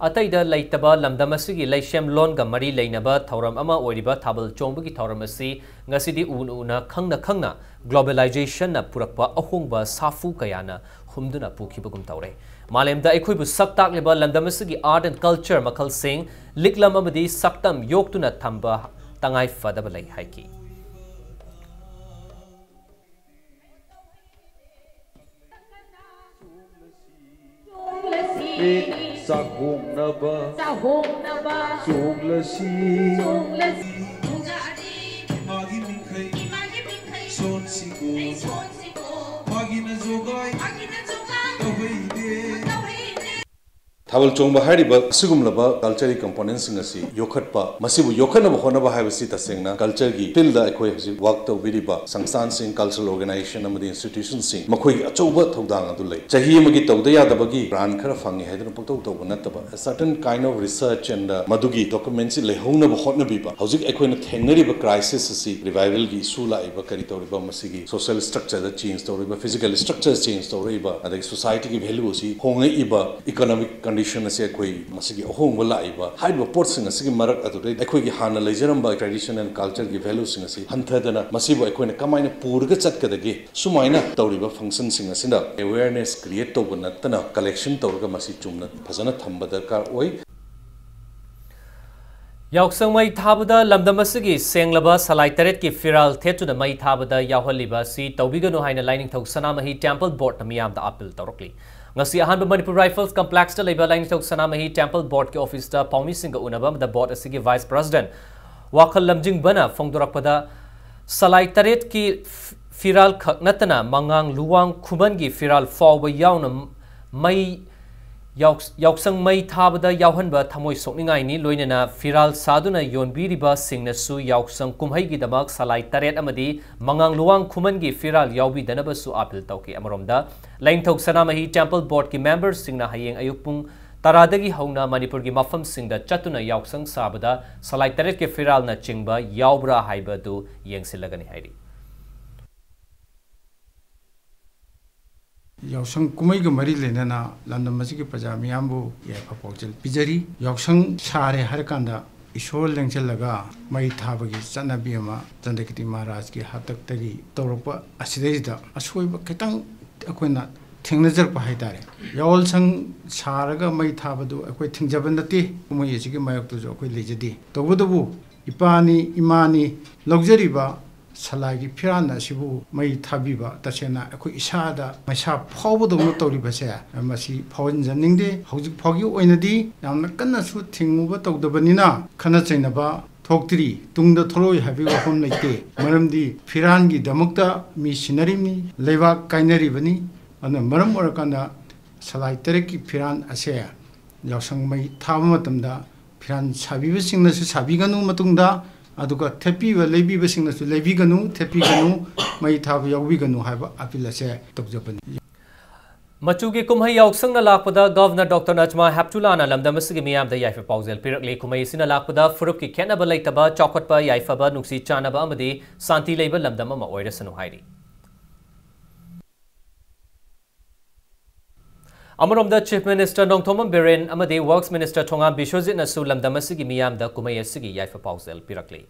ꯑꯇꯩꯗ ꯂꯩꯇꯕ ꯂꯝꯗꯝ ꯑꯁꯤꯒꯤ ꯂꯩꯁꯦꯝ ꯂꯣꯟꯒ ꯃꯔꯤ ꯂꯩꯅꯕ ꯊꯧꯔꯝ ꯑꯃ ꯑꯣꯏꯔꯤꯕ ꯊꯥꯕꯜ ꯆꯣꯡꯕꯒꯤ ꯊꯧꯔꯝ ꯑꯁꯤ ꯉꯁꯤꯗꯤ ꯎꯅ ꯎꯅ, ꯈꯪꯅ ꯈꯪꯅ globalizationꯅ ꯄꯨꯔꯛꯄ ꯑꯍꯣꯡꯕ ꯁꯥꯐꯨ ꯀꯌꯥꯅ ꯍꯨꯝꯗꯨꯅ ꯄꯨꯈꯤꯕꯒꯨꯝ ꯇꯧꯔꯦ꯫ ꯃꯥꯂꯦꯝꯗ ꯑꯩꯈꯣꯏꯕꯨ ꯁꯛ ꯇꯥꯛꯂꯤꯕ ꯂꯝꯗꯝ ꯑꯁꯤꯒꯤ art and culture ꯃꯈꯜꯁꯤꯡ ꯂꯤꯛꯂꯝ ꯑꯃꯗꯤ ꯁꯛꯇꯝ ꯌꯣꯛꯇꯨꯅ ꯊꯝꯕ ꯇꯉꯥꯏ ꯐꯗꯕ ꯂꯩ ꯍꯥꯏꯈꯤ꯫ ꯆꯥꯛꯍꯣꯡꯅꯕ, ꯆꯥꯛꯍꯣꯡꯅꯕ, ꯆꯣꯡꯂꯁꯤ, ꯆꯣꯡꯂꯁꯤ꯫ ꯃꯥꯒꯤ ꯃꯤꯡꯈꯩ, ꯏꯃꯥꯒꯤ ꯃꯤꯡꯈꯩ, ꯁꯣꯟꯁꯤꯀꯣ, ꯁꯣꯟꯁꯤꯀꯣ꯫ ꯃꯥꯒꯤꯅ ꯖꯣꯒꯥꯏ, ꯃꯥꯒꯤꯅ ꯖꯣꯒꯥꯏ, ꯇꯧꯍꯩꯗꯦ, ꯇꯧꯍꯩꯗꯦ꯫ ꯊꯥꯕꯜ ꯆꯣꯡꯕ ꯍꯥꯏꯔꯤꯕ ꯑꯁꯤꯒꯨꯝꯂꯕ cultureꯒꯤ componentꯁꯤꯡ ꯑꯁꯤ ꯌꯣꯛꯈꯠꯄ, ꯃꯁꯤꯕꯨ ꯌꯣꯛꯈꯠꯅꯕ ꯍꯣꯠꯅꯕ ꯍꯥꯏꯕꯁꯤ ꯇꯁꯦꯡꯅ cultureꯒꯤ fieldꯗ ꯑꯩꯈꯣꯏ ꯍꯧꯖꯤꯛ work ꯇꯧꯕꯤꯔꯤꯕ ꯁꯪꯁꯊꯥꯟꯁꯤꯡ, cultural organisation ꯑꯃꯗꯤ institutionꯁꯤꯡ, ꯃꯈꯣꯏꯒꯤ ꯑꯆꯧꯕ ꯊꯧꯗꯥꯡ ꯑꯗꯨ ꯂꯩ꯫ ꯆꯍꯤ ꯑꯃꯒꯤ ꯇꯧꯗ ꯌꯥꯗꯕꯒꯤ grant ꯈꯔ ꯐꯪꯉꯤ ꯍꯥꯏꯗꯨꯅ ꯄꯪꯇꯧ ꯇꯧꯕ ꯅꯠꯇꯕ, a certain kind of research and, uh, ꯃꯗꯨꯒꯤ documentꯁꯤ ꯂꯩꯍꯧꯅꯕ ꯍꯣꯠꯅꯕꯤꯕ꯫ ꯍꯧꯖꯤꯛ ꯑꯩꯈꯣꯏꯅ ꯊꯦꯡꯅꯔꯤꯕ crisis ꯑꯁꯤ revivalꯒꯤ issue ꯂꯥꯛꯏꯕ, ꯀꯔꯤ ꯇꯧꯔꯤꯕ, ꯃꯁꯤꯒꯤ social structureꯗ change ꯇꯧꯔꯤꯕ, physical structure change ꯇꯧꯔꯛꯏꯕ, ꯑꯗꯒꯤ societyꯒꯤ value ꯑꯁꯤ ꯍꯣꯡꯉꯛꯏꯕ, economic condition ꯑꯁꯤ ꯑꯩꯈꯣꯏ ꯃꯁꯤꯒꯤ ꯑꯍꯣꯡꯕ ꯂꯥꯛꯏꯕ, ꯍꯥꯏꯔꯤꯕ ꯄꯣꯠꯁꯤꯡ ꯑꯁꯤꯒꯤ ꯃꯔꯛ ꯑꯗꯨꯗꯩ ꯑꯩꯈꯣꯏꯒꯤ ꯍꯥꯟꯅ ꯂꯩꯖꯔꯝꯕ tradition and cultureꯒꯤ valueꯁꯤꯡ ꯑꯁꯤ ꯍꯟꯊꯗꯅ ꯃꯁꯤꯕꯨ ꯑꯩꯈꯣꯏꯅ ꯀꯃꯥꯏꯅ ꯄꯨꯔꯒ ꯆꯠꯀꯗꯒꯦ, ꯁꯨꯃꯥꯏꯅ ꯇꯧꯔꯤꯕ functionꯁꯤꯡ ꯑꯁꯤꯅ awareness create ꯇꯧꯕ ꯅꯠꯇꯅ collection ꯇꯧꯔꯒ ꯃꯁꯤ ꯆꯨꯝꯅ ꯐꯖꯅ ꯊꯝꯕ ꯗꯔꯀꯥꯔ ꯑꯣꯏ꯫ ꯌꯥꯎꯁꯪ ꯃꯩ ꯊꯥꯕꯗ ꯂꯝꯗꯝ ꯑꯁꯤꯒꯤ ꯁꯦꯡꯂꯕ ꯁꯂꯥꯏ ꯇꯔꯦꯠꯀꯤ ꯐꯤꯔꯥꯜ ꯊꯦꯠꯇꯨꯅ ꯃꯩ ꯊꯥꯕꯗ ꯌꯥꯎꯍꯜꯂꯤꯕ ꯑꯁꯤ ꯇꯧꯕꯤꯒꯅꯨ ꯍꯥꯏꯅ ꯂꯥꯏꯅꯤꯡꯊꯧ ꯁꯅꯥꯃꯍꯤ temple boardꯅ ꯃꯤꯌꯥꯝꯗ appeal ꯇꯧꯔꯛꯂꯤ꯫ ꯉꯁꯤ ꯑꯍꯥꯟꯕ Manipur Rifles complexꯇ ꯂꯩꯕ ꯂꯥꯏꯅꯤꯡꯊꯧ ꯁꯅꯥꯃꯍꯤ temple boardꯀꯤ officeꯇ ꯄꯥꯎꯃꯤꯁꯤꯡꯒ ꯎꯅꯕ ꯑꯃꯗ board ꯑꯁꯤꯒꯤ vice president ꯋꯥꯈꯜ ꯂꯝꯖꯤꯡꯕꯅ ꯐꯣꯡꯗꯣꯔꯛꯄꯗ, ꯁꯂꯥꯏ ꯇꯔꯦꯠꯀꯤ ꯐꯤꯔꯥꯜ ꯈꯛ ꯅꯠꯇꯅ ꯃꯉꯥꯡ ꯂꯨꯋꯥꯡ ꯈꯨꯃꯟꯒꯤ ꯐꯤꯔꯥꯜ ꯐꯥꯎꯕ ꯌꯥꯎꯅ ꯃꯩ ꯌꯥꯎ-, ꯌꯥꯎꯁꯪ ꯃꯩ ꯊꯥꯕꯗ ꯌꯥꯎꯍꯟꯕ ꯊꯃꯣꯏ ꯁꯣꯛꯅꯤꯡꯉꯥꯏꯅꯤ꯫ ꯂꯣꯏꯅꯅ ꯐꯤꯔꯥꯜ ꯁꯥꯗꯨꯅ ꯌꯣꯟꯕꯤꯔꯤꯕꯁꯤꯡꯅꯁꯨ ꯌꯥꯎꯁꯪ ꯀꯨꯝꯍꯩꯒꯤꯗꯃꯛ ꯁꯂꯥꯏ ꯇꯔꯦꯠ ꯑꯃꯗꯤ ꯃꯉꯥꯡ ꯂꯨꯋꯥꯡ ꯈꯨꯃꯟꯒꯤ ꯐꯤꯔꯥꯜ ꯌꯥꯎꯕꯤꯗꯅꯕꯁꯨ appeal ꯇꯧꯈꯤ꯫ ꯑꯃꯔꯣꯝꯗ, ꯂꯥꯏꯅꯤꯡꯊꯧ ꯁꯅꯥꯃꯍꯤ temple boardꯀꯤ memberꯁꯤꯡꯅ ꯍꯌꯦꯡ ꯑꯌꯨꯛ ꯄꯨꯡ ꯇꯔꯥꯗꯒꯤ ꯍꯧꯅ ꯃꯅꯤꯄꯨꯔꯒꯤ ꯃꯐꯝꯁꯤꯡꯗ ꯆꯠꯇꯨꯅ ꯌꯥꯎꯁꯪ ꯁꯥꯕꯗ ꯁꯂꯥꯏ ꯇꯔꯦꯠꯀꯤ ꯐꯤꯔꯥꯜꯅꯆꯤꯡꯕ ꯌꯥꯎꯕ꯭ꯔꯥ ꯍꯥꯏꯕꯗꯨ ꯌꯦꯡꯁꯤꯜꯂꯒꯅꯤ ꯍꯥꯏꯔꯤ꯫ ꯌꯥꯎꯁꯪ ꯀꯨꯝꯍꯩꯒ ꯃꯔꯤ ꯂꯩꯅꯅ ꯂꯝꯗꯝ ꯑꯁꯤꯒꯤ ꯄ꯭ꯔꯖꯥ ꯃꯤꯌꯥꯝꯕꯨ ꯌꯥꯏꯐ ꯄꯥꯎꯖꯦꯜ ꯄꯤꯖꯔꯤ꯫ ꯌꯥꯎꯁꯪ ꯁꯥꯔꯦ ꯍꯥꯏꯔꯀꯥꯟꯗ ꯏꯁꯣꯔ ꯂꯦꯡꯁꯤꯜꯂꯒ ꯃꯩ ꯊꯥꯕꯒꯤ ꯆꯠꯅꯕꯤ ꯑꯃ ꯆꯟꯗ꯭ꯔꯀꯤꯔꯇꯤ ꯃꯍꯥꯔꯥꯖꯀꯤ ꯍꯥꯛꯇꯛꯇꯒꯤ ꯇꯧꯔꯛꯄ ꯑꯁꯤꯗꯩꯁꯤꯗ ꯑꯁꯣꯏꯕ ꯈꯤꯇꯪ ꯑꯩꯈꯣꯏꯅ ꯊꯦꯡꯅꯖꯔꯛꯄ ꯍꯥꯏꯇꯥꯔꯦ꯫ ꯌꯥꯑꯣꯜꯁꯪ ꯁꯥꯔꯒ ꯃꯩ ꯊꯥꯕꯗꯨ ꯑꯩꯈꯣꯏ ꯊꯤꯡꯖꯕ ꯅꯠꯇꯦ, ꯀꯨꯝꯍꯩ ꯑꯁꯤꯒꯤ ꯃꯥꯌꯣꯛꯇꯁꯨ ꯑꯩꯈꯣꯏ ꯂꯩꯖꯗꯦ꯫ ꯇꯧꯕꯇꯕꯨ ꯏꯄꯥꯅꯤ ꯏꯃꯥꯅꯤ ꯂꯧꯖꯔꯤꯕ ꯁꯂꯥꯏꯒꯤ ꯐꯤꯔꯥꯟ ꯑꯁꯤꯕꯨ ꯃꯩ ꯊꯥꯕꯤꯕ ꯇꯁꯦꯡꯅ ꯑꯩꯈꯣꯏ ꯏꯁꯥꯗ ꯃꯩꯁꯥ ꯐꯥꯎꯕꯗꯧꯅ ꯇꯧꯔꯤꯕꯁꯦ ꯃꯁꯤ ꯐꯥꯎꯍꯟꯖꯅꯤꯡꯗꯦ꯫ ꯍꯧꯖꯤꯛ ꯐꯥꯎꯒꯤ ꯑꯣꯏꯅꯗꯤ ꯌꯥꯝꯅ ꯀꯟꯅꯁꯨ ꯊꯤꯡꯉꯨꯕ ꯇꯧꯗꯕꯅꯤꯅ ꯈꯠꯅ ꯆꯩꯅꯕ ꯊꯣꯛꯇ꯭ꯔꯤ꯫ ꯇꯨꯡꯗ ꯊꯣꯛꯂꯛꯑꯣꯏ ꯍꯥꯏꯕꯒꯤ ꯋꯥꯐꯝ ꯂꯩꯇꯦ꯫ ꯃꯔꯝꯗꯤ ꯐꯤꯔꯥꯟꯒꯤꯗꯃꯛꯇ ꯃꯤ ꯁꯤꯟꯅꯔꯤꯕꯅꯤ, ꯂꯩꯕꯥꯛ ꯀꯥꯏꯅꯔꯤꯕꯅꯤ꯫ ꯑꯗꯨꯅ ꯃꯔꯝ ꯑꯣꯏꯔꯀꯥꯟꯗ ꯁꯂꯥꯏ ꯇꯔꯦꯠꯀꯤ ꯐꯤꯔꯥꯟ ꯑꯁꯦ ꯌꯥꯎꯁꯪ ꯃꯩ ꯊꯥꯕ ꯃꯇꯝꯗ ꯐꯤꯔꯥꯟ ꯁꯥꯕꯤꯕꯁꯤꯡꯅꯁꯨ ꯁꯥꯕꯤꯒꯅꯨ, ꯃꯇꯨꯡꯗ ꯑꯗꯨꯒ ꯊꯦꯠꯄꯤꯕ ꯂꯩꯕꯤꯕꯁꯤꯡꯅꯁꯨ ꯂꯩꯕꯤꯒꯅꯨ, ꯊꯦꯠꯄꯤꯒꯅꯨ, ꯃꯩ ꯊꯥꯕ ꯌꯥꯎꯕꯤꯒꯅꯨ ꯍꯥꯏꯕ ꯑꯄꯤꯜ ꯑꯁꯦ ꯇꯧꯖꯕꯅꯤ꯫ ꯃꯆꯨꯒꯤ ꯀꯨꯝꯍꯩ ꯌꯥꯎꯁꯪꯅ ꯂꯥꯛꯄꯗ Governor Doctor Najma Heptullahꯅ ꯂꯝꯗꯝ ꯑꯁꯤꯒꯤ ꯃꯤꯌꯥꯝꯗ ꯌꯥꯏꯐ ꯄꯥꯎꯖꯦꯜ ꯄꯤꯔꯛꯂꯤ꯫ ꯀꯨꯝꯍꯩ ꯑꯁꯤꯅ ꯂꯥꯛꯄꯗ ꯐꯨꯔꯨꯞꯀꯤ ꯈꯦꯠꯅꯕ ꯂꯩꯇꯕ, ꯆꯥꯎꯈꯠꯄ, ꯌꯥꯏꯐꯕ, ꯅꯨꯡꯁꯤ ꯆꯥꯟꯅꯕ ꯑꯃꯗꯤ ꯁꯥꯟꯇꯤ ꯂꯩꯕ ꯂꯝꯗꯝ ꯑꯃ ꯑꯣꯏꯔꯁꯅꯨ ꯍꯥꯏꯔꯤ꯫ ꯑꯃꯔꯣꯝꯗ Chief Minister ꯅꯣꯡꯊꯣꯝꯕꯝ ꯕꯤꯔꯦꯟ ꯑꯃꯗꯤ Works Minister ꯊꯣꯉꯥꯝ ꯕꯤꯁ꯭ꯋꯖꯤꯠꯅꯁꯨ ꯂꯝꯗꯝ ꯑꯁꯤꯒꯤ ꯃꯤꯌꯥꯝꯗ ꯀꯨꯝꯍꯩ ꯑꯁꯤꯒꯤ ꯌꯥꯏꯐ ꯄꯥꯎꯖꯦꯜ ꯄꯤꯔꯛꯂꯤ꯫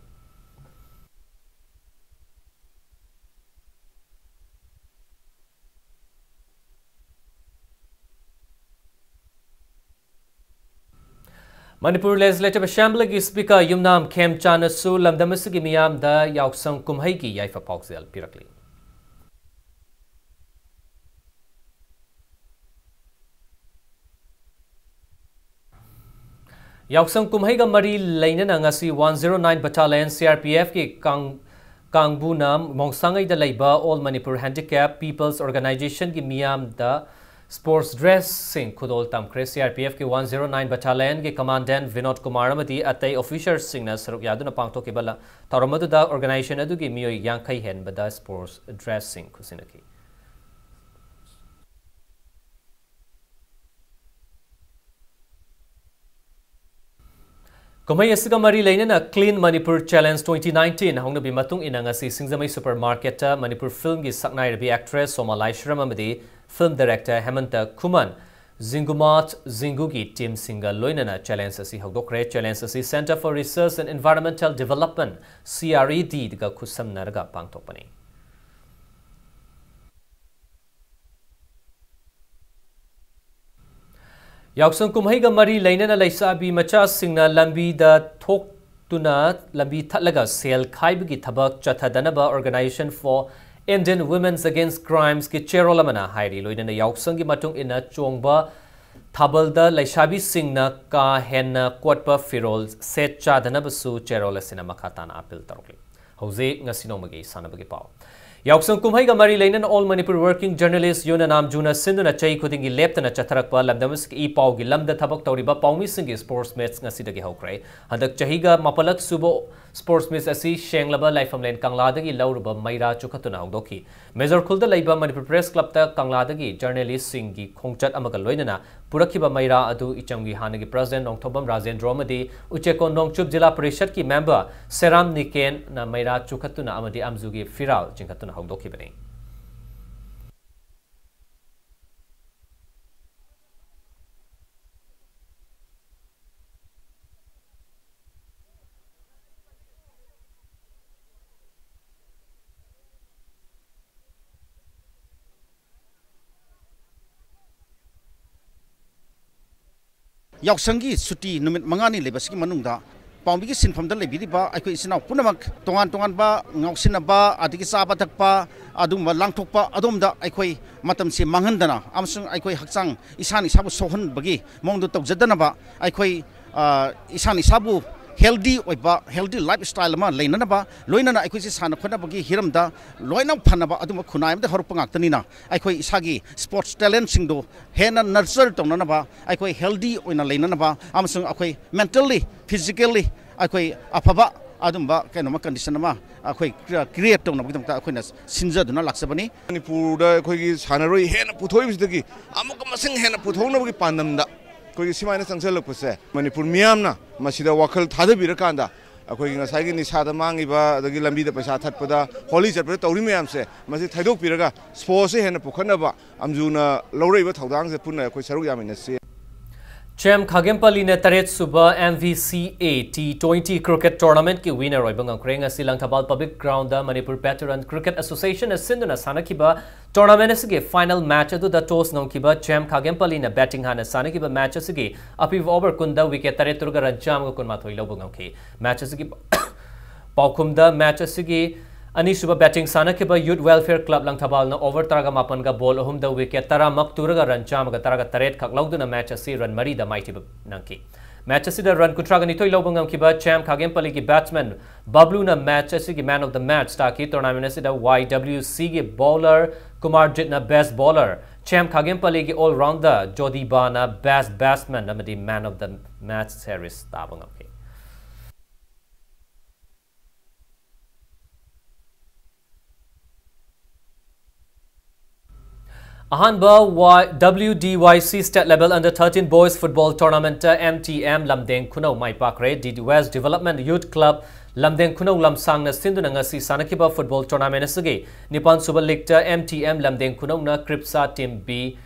ꯃꯅꯤꯄꯨꯔ Legislative Assemblyꯒꯤ Speaker ꯌꯨꯝꯅꯥꯝ ꯈꯦꯝꯆꯥꯟꯅꯁꯨ ꯂꯝꯗꯝ ꯑꯁꯤꯒꯤ ꯃꯤꯌꯥꯝꯗ ꯌꯥꯎꯁꯪ ꯀꯨꯝꯍꯩꯒꯤ ꯌꯥꯏꯐ ꯄꯥꯎꯖꯦꯜ ꯄꯤꯔꯛꯂꯤ꯫ ꯌꯥꯎꯁꯪ ꯀꯨꯝꯍꯩꯒ ꯃꯔꯤ ꯂꯩꯅꯅ ꯉꯁꯤ one zero nine Battalion CRPFꯀꯤ ꯀꯥꯡ-, ꯀꯥꯡꯕꯨꯅ ꯃꯣꯡꯁꯥꯡꯉꯩꯗ ꯂꯩꯕ All Manipur Handicap People's Organizationꯒꯤ ꯃꯤꯌꯥꯝꯗ sports dressꯁꯤꯡ ꯈꯨꯗꯣꯜ ꯇꯝꯈ꯭ꯔꯦ꯫ CRPFꯀꯤ one zero nine Battalionꯒꯤ Commandant Vinod Kumar ꯑꯃꯗꯤ ꯑꯇꯩ officerꯁꯤꯡꯅ ꯁꯔꯨꯛ ꯌꯥꯗꯨꯅ ꯄꯥꯡꯊꯣꯛꯈꯤꯕ ꯂ-, ꯊꯧꯔꯝ ꯑꯗꯨꯗ organization ꯑꯗꯨꯒꯤ ꯃꯤꯑꯣꯏ ꯌꯥꯡꯈꯩ ꯍꯦꯟꯕꯗ sports dressꯁꯤꯡ ꯈꯨꯠꯁꯤꯟꯅꯈꯤ꯫ ꯀꯨꯝꯍꯩ ꯑꯁꯤꯒ ꯃꯔꯤ ꯂꯩꯅꯅ Clean Manipur Challenge twenty nineteen ꯍꯧꯅꯕꯤ ꯃꯇꯨꯡ ꯏꯟꯅ ꯉꯁꯤ ꯁꯤꯡꯖꯃꯩ Supermarketꯇ ꯃꯅꯤꯄꯨꯔ filmꯒꯤ ꯁꯛꯅꯥꯏꯔꯕꯤ actress ꯁꯣꯃꯥ ꯂꯥꯏꯁ꯭ꯔꯝ ꯑꯃꯗꯤ film director ꯍꯦꯃꯟꯇ ꯈꯨꯃꯟ, ꯖꯤꯡꯒꯨꯃꯥꯠ ꯖꯤꯡꯒꯨꯒꯤ teamꯁꯤꯡꯒ ꯂꯣꯏꯅꯅ challenge ꯑꯁꯤ ꯍꯧꯗꯣꯛꯈ꯭ꯔꯦ꯫ Challenge ꯑꯁꯤ Centre for Research and Environmental Development, CREDꯒ ꯈꯨꯠꯁꯝꯅꯔꯒ ꯄꯥꯡꯊꯣꯛꯄꯅꯤ꯫ ꯌꯥꯎꯁꯪ ꯀꯨꯝꯍꯩꯒ ꯃꯔꯤ ꯂꯩꯅꯅ ꯂꯩꯁꯥꯕꯤ ꯃꯆꯥꯁꯤꯡꯅ ꯂꯝꯕꯤꯗ ꯊꯣꯛꯇꯨꯅ ꯂꯝꯕꯤ ꯊꯠꯂꯒ ꯁꯦꯜ ꯈꯥꯏꯕꯒꯤ ꯊꯕꯛ ꯆꯠꯊꯗꯅꯕ Organisation for Indian Women's Against Crimesꯀꯤ ꯆꯦꯔꯣꯜ ꯑꯃꯅ ꯍꯥꯏꯔꯤ꯫ ꯂꯣꯏꯅꯅ ꯌꯥꯎꯁꯪꯒꯤ ꯃꯇꯨꯡ ꯏꯟꯅ ꯆꯣꯡꯕ ꯊꯥꯕꯜꯗ ꯂꯩꯁꯥꯕꯤꯁꯤꯡꯅ ꯀꯥ ꯍꯦꯟꯅ ꯀꯣꯠꯄ ꯐꯤꯔꯣꯜ ꯁꯦꯠ ꯆꯥꯗꯅꯕꯁꯨ ꯆꯦꯔꯣꯜ ꯑꯁꯤꯅ ꯃꯈꯥ ꯇꯥꯅ ꯑꯥꯄꯤꯜ ꯇꯧꯔꯛꯂꯤ꯫ ꯍꯧꯖꯤꯛ ꯉꯁꯤ ꯅꯣꯡꯃꯒꯤ ꯁꯥꯟꯅꯕꯒꯤ ꯄꯥꯎ꯫ ꯌꯥꯎꯁꯪ ꯀꯨꯝꯍꯩꯒ ꯃꯔꯤ ꯂꯩꯅꯅ All Manipur Working Journalist Union, ꯑꯥꯝꯖꯨꯅ ꯁꯤꯟꯗꯨꯅ ꯆꯍꯤ ꯈꯨꯗꯤꯡꯒꯤ ꯂꯦꯞꯇꯅ ꯆꯠꯊꯔꯛꯄ ꯂꯝꯗꯝ ꯑꯁꯤꯒꯤ ꯏ ꯄꯥꯎꯒꯤ ꯂꯝꯗ ꯊꯕꯛ ꯇꯧꯔꯤꯕ ꯄꯥꯎꯃꯤꯁꯤꯡꯒꯤ sports meet ꯉꯁꯤꯗꯒꯤ ꯍꯧꯈ꯭ꯔꯦ꯫ ꯍꯟꯗꯛ ꯆꯍꯤꯒ ꯃꯥꯄꯜꯂꯛ ꯁꯨꯕ sports meet ꯑꯁꯤ ꯁꯦꯡꯂꯕ ꯂꯥꯏꯐꯝꯂꯦꯟ ꯀꯪꯂꯥꯗꯒꯤ ꯂꯧꯔꯨꯕ ꯃꯩꯔꯥ ꯆꯨꯈꯠꯇꯨꯅ ꯍꯧꯗꯣꯛꯈꯤ꯫ ꯃꯦꯖꯣꯔ ꯈꯨꯜꯗ ꯂꯩꯕ ꯃꯅꯤꯄꯨꯔ ꯄ꯭ꯔꯦꯁ ꯀ꯭ꯂꯕꯇ ꯀꯪꯂꯥꯗꯒꯤ ꯖꯔꯅꯦꯂꯤꯁꯁꯤꯡꯒꯤ ꯈꯣꯡꯆꯠ ꯑꯃꯒ ꯂꯣꯏꯅꯅ ꯄꯨꯔꯛꯈꯤꯕ ꯃꯩꯔꯥ ꯑꯗꯨ ꯏꯆꯝꯒꯤ ꯍꯥꯟꯅꯒꯤ ꯄ꯭ꯔꯁꯤꯗꯦꯟꯠ ꯅꯣꯡꯊꯣꯝꯕꯝ ꯔꯥꯖꯦꯟꯗ꯭ꯔꯣ ꯑꯃꯗꯤ ꯎꯆꯦꯀꯣꯟ ꯅꯣꯡꯆꯨꯞ ꯖꯤꯂꯥ ꯄꯔꯤꯁꯠꯀꯤ ꯃꯦꯝꯕꯔ ꯁꯦꯔꯥꯝ ꯅꯤꯀꯦꯟꯅ ꯃꯩꯔꯥ ꯆꯨꯈꯠꯇꯨꯅ ꯑꯃꯗꯤ ꯑꯥꯝꯖꯨꯒꯤ ꯐꯤꯔꯥꯜ ꯆꯤꯡꯈꯠꯇꯨꯅ ꯍꯧꯗꯣꯛꯈꯤꯕꯅꯤ꯫ ꯌꯥꯎꯁꯪꯒꯤ ꯁꯨꯇꯤ ꯅꯨꯃꯤꯠ ꯃꯉꯥꯅꯤ ꯂꯩꯕꯁꯤꯒꯤ ꯃꯅꯨꯡꯗ ꯄꯥꯎꯃꯤꯒꯤ ꯁꯤꯟꯐꯝꯗ ꯂꯩꯕꯤꯔꯤꯕ ꯑꯩꯈꯣꯏ ꯏꯆꯤꯟ ꯏꯅꯥꯎ ꯄꯨꯝꯅꯃꯛ ꯇꯣꯉꯥꯟ ꯇꯣꯉꯥꯟꯕ ꯉꯥꯎꯁꯤꯟꯅꯕ, ꯑꯗꯒꯤ ꯆꯥꯕ ꯊꯛꯄ, ꯑꯗꯨꯒꯨꯝꯕ ꯂꯥꯡꯊꯣꯛꯄ, ꯑꯗꯣꯝꯗ ꯑꯩꯈꯣꯏ ꯃꯇꯝꯁꯤ ꯃꯥꯡꯍꯟꯗꯅ ꯑꯃꯁꯨꯡ ꯑꯩꯈꯣꯏ ꯍꯛꯆꯥꯡ ꯏꯁꯥꯅ ꯏꯁꯥꯕꯨ ꯁꯣꯛꯍꯟꯕꯒꯤ ꯃꯑꯣꯡꯗ ꯇꯧꯖꯗꯅꯕ, ꯑꯩꯈꯣꯏ, ꯑ, ꯏꯁꯥꯅ ꯏꯁꯥꯕꯨ healthy ꯑꯣꯏꯕ, healthy lifestyle ꯑꯃ ꯂꯩꯅꯅꯕ, ꯂꯣꯏꯅꯅ ꯑꯩꯈꯣꯏꯁꯤ ꯁꯥꯟꯅ ꯈꯣꯠꯅꯕꯒꯤ ꯍꯤꯔꯝꯗ ꯂꯣꯏꯅ ꯐꯅꯕ ꯑꯗꯨꯝꯕ ꯈꯨꯟꯅꯥꯏ ꯑꯃꯗ ꯍꯧꯔꯛꯄ ꯉꯥꯛꯇꯅꯤꯅ, ꯑꯩꯈꯣꯏ ꯏꯁꯥꯒꯤ sports talentꯁꯤꯡꯗꯣ ꯍꯦꯟꯅ nurture ꯇꯧꯅꯅꯕ, ꯑꯩꯈꯣꯏ healthy ꯑꯣꯏꯅ ꯂꯩꯅꯅꯕ ꯑꯃꯁꯨꯡ ꯑꯩꯈꯣꯏ mentally, physically ꯑꯩꯈꯣꯏ ꯑꯐꯕ ꯑꯗꯨꯝꯕ ꯀꯩꯅꯣꯃ condition ꯑꯃ ꯑꯩꯈꯣꯏ create ꯇꯧꯅꯕꯒꯤꯗꯃꯛꯇ ꯑꯩꯈꯣꯏꯅ ꯁꯤꯟꯖꯗꯨꯅ ꯂꯥꯛꯆꯕꯅꯤ꯫ ꯃꯅꯤꯄꯨꯔꯗ ꯑꯩꯈꯣꯏꯒꯤ ꯁꯥꯟꯅꯔꯣꯏ ꯍꯦꯟꯅ ꯄꯨꯊꯣꯛꯏꯕꯁꯤꯗꯒꯤ ꯑꯃꯨꯛꯀ ꯃꯁꯤꯡ ꯍꯦꯟꯅ ꯄꯨꯊꯣꯛꯅꯕꯒꯤ ꯄꯥꯟꯗꯝꯗ ꯑꯩꯈꯣꯏꯒꯤ ꯁꯨꯃꯥꯏꯅ ꯆꯪꯁꯤꯜꯂꯛꯄꯁꯦ, ꯃꯅꯤꯄꯨꯔ ꯃꯤꯌꯥꯝꯅ ꯃꯁꯤꯗ ꯋꯥꯈꯜ ꯊꯥꯗꯕꯤꯔꯀꯥꯟꯗ, ꯑꯩꯈꯣꯏꯒꯤ ꯉꯁꯥꯏꯒꯤ ꯅꯤꯁꯥꯗ ꯃꯥꯡꯉꯤꯕ, ꯑꯗꯒꯤ ꯂꯝꯕꯤꯗ ꯄꯩꯁꯥ ꯊꯠꯄꯗ, ꯍꯣꯂꯤ ꯆꯠꯄꯗ ꯇꯧꯔꯤ ꯃꯌꯥꯝꯁꯦ, ꯃꯁꯤ ꯊꯩꯗꯣꯛꯄꯤꯔꯒ sportsꯁꯦ ꯍꯦꯟꯅ ꯄꯨꯈꯠꯅꯕ ꯑꯥꯝꯖꯨꯅ ꯂꯧꯔꯛꯏꯕ ꯊꯧꯗꯥꯡꯁꯦ ꯄꯨꯟꯅ ꯑꯩꯈꯣꯏ ꯁꯔꯨꯛ ꯌꯥꯃꯤꯟꯅꯁꯤ꯫ ꯆꯦꯝ ꯈꯥꯒꯦꯝꯄꯜꯂꯤꯅ ꯇꯔꯦꯠ ꯁꯨꯕ M V C A T twenty cricket tournamentꯀꯤ winner ꯑꯣꯏꯕ ꯉꯝꯈ꯭ꯔꯦ꯫ ꯉꯁꯤ Langthabal public groundꯗ Manipur Veteran Cricket Associationꯅ ꯁꯤꯟꯗꯨꯅ ꯁꯥꯟꯅꯈꯤꯕ tournament ꯑꯁꯤꯒꯤ final match ꯑꯗꯨꯗ toss ꯉꯝꯈꯤꯕ ꯆꯦꯝ ꯈꯥꯒꯦꯝꯄꯜꯂꯤꯅ batting ꯍꯥꯟꯅ ꯁꯥꯟꯅꯈꯤꯕ match ꯑꯁꯤꯒꯤ ꯑꯄꯤꯕ over ꯀꯨꯟꯗ wicket ꯇꯔꯦꯠ ꯇꯨꯔꯒ run ꯆꯥꯝꯃꯒ ꯀꯨꯟꯃꯥꯊꯣꯏ ꯂꯧꯕ ꯉꯝꯈꯤ꯫ Match ꯑꯁꯤꯒꯤ ꯄꯥꯎꯈꯨꯝꯗ match ꯑꯁꯤꯒꯤ ꯑꯅꯤꯁꯨꯕ batting ꯁꯥꯟꯅꯈꯤꯕ Youth Welfare Club ꯂꯪꯊꯕꯥꯜꯅ over ꯇꯔꯥꯒ ꯃꯥꯄꯟꯒ ball ꯑꯍꯨꯝꯗ wicket ꯇꯔꯥꯃꯛ ꯇꯨꯔꯒ run ꯆꯥꯝꯃꯒ ꯇꯔꯥꯒ ꯇꯔꯦꯠ ꯈꯛ ꯂꯧꯗꯨꯅ match ꯑꯁꯤ run ꯃꯔꯤꯗ ꯃꯥꯏꯊꯤꯕ ꯅꯪꯈꯤ꯫ Match ꯑꯁꯤꯗ run ꯀꯨꯟꯊ꯭ꯔꯥꯒ ꯅꯤꯊꯣꯏ ꯂꯧꯕ ꯉꯝꯈꯤꯕ ꯆꯦꯝ ꯈꯥꯒꯦꯝꯄꯜꯂꯤꯒꯤ batsman ꯕꯕ꯭ꯂꯨꯅ match ꯑꯁꯤꯒꯤ man of the match ꯇꯥꯈꯤ꯫ Tournament ꯑꯁꯤꯗ Y W Cꯒꯤ bowler ꯀꯨꯃꯥꯔꯖꯤꯠꯅ best bowler, ꯆꯦꯝ ꯈꯥꯒꯦꯝꯄꯜꯂꯤꯒꯤ all-rounder ꯖꯣꯗꯤꯕꯥꯅ best batsman ꯑꯃꯗꯤ man of the match series ꯇꯥꯕ ꯉꯝꯈꯤ꯫ ꯑꯍꯥꯟꯕ Y-, W D Y C State Level Under Thirteen Boys Football Tournamentꯇ M T M ꯂꯝꯗꯦꯡ ꯈꯨꯅꯧ ꯃꯥꯏ ꯄꯥꯛꯈ꯭ꯔꯦ꯫ D D West Development Youth Club ꯂꯝꯗꯦꯡ ꯈꯨꯅꯧ ꯂꯝꯁꯥꯡꯅ ꯁꯤꯟꯗꯨꯅ ꯉꯁꯤ ꯁꯥꯟꯅꯈꯤꯕ football tournament ꯑꯁꯤꯒꯤ ꯅꯤꯄꯥꯟ ꯁꯨꯕ leagueꯇ M T M ꯂꯝꯗꯦꯡ ꯈꯨꯅꯧꯅ ꯀ꯭ꯔꯤꯞꯁꯥ team B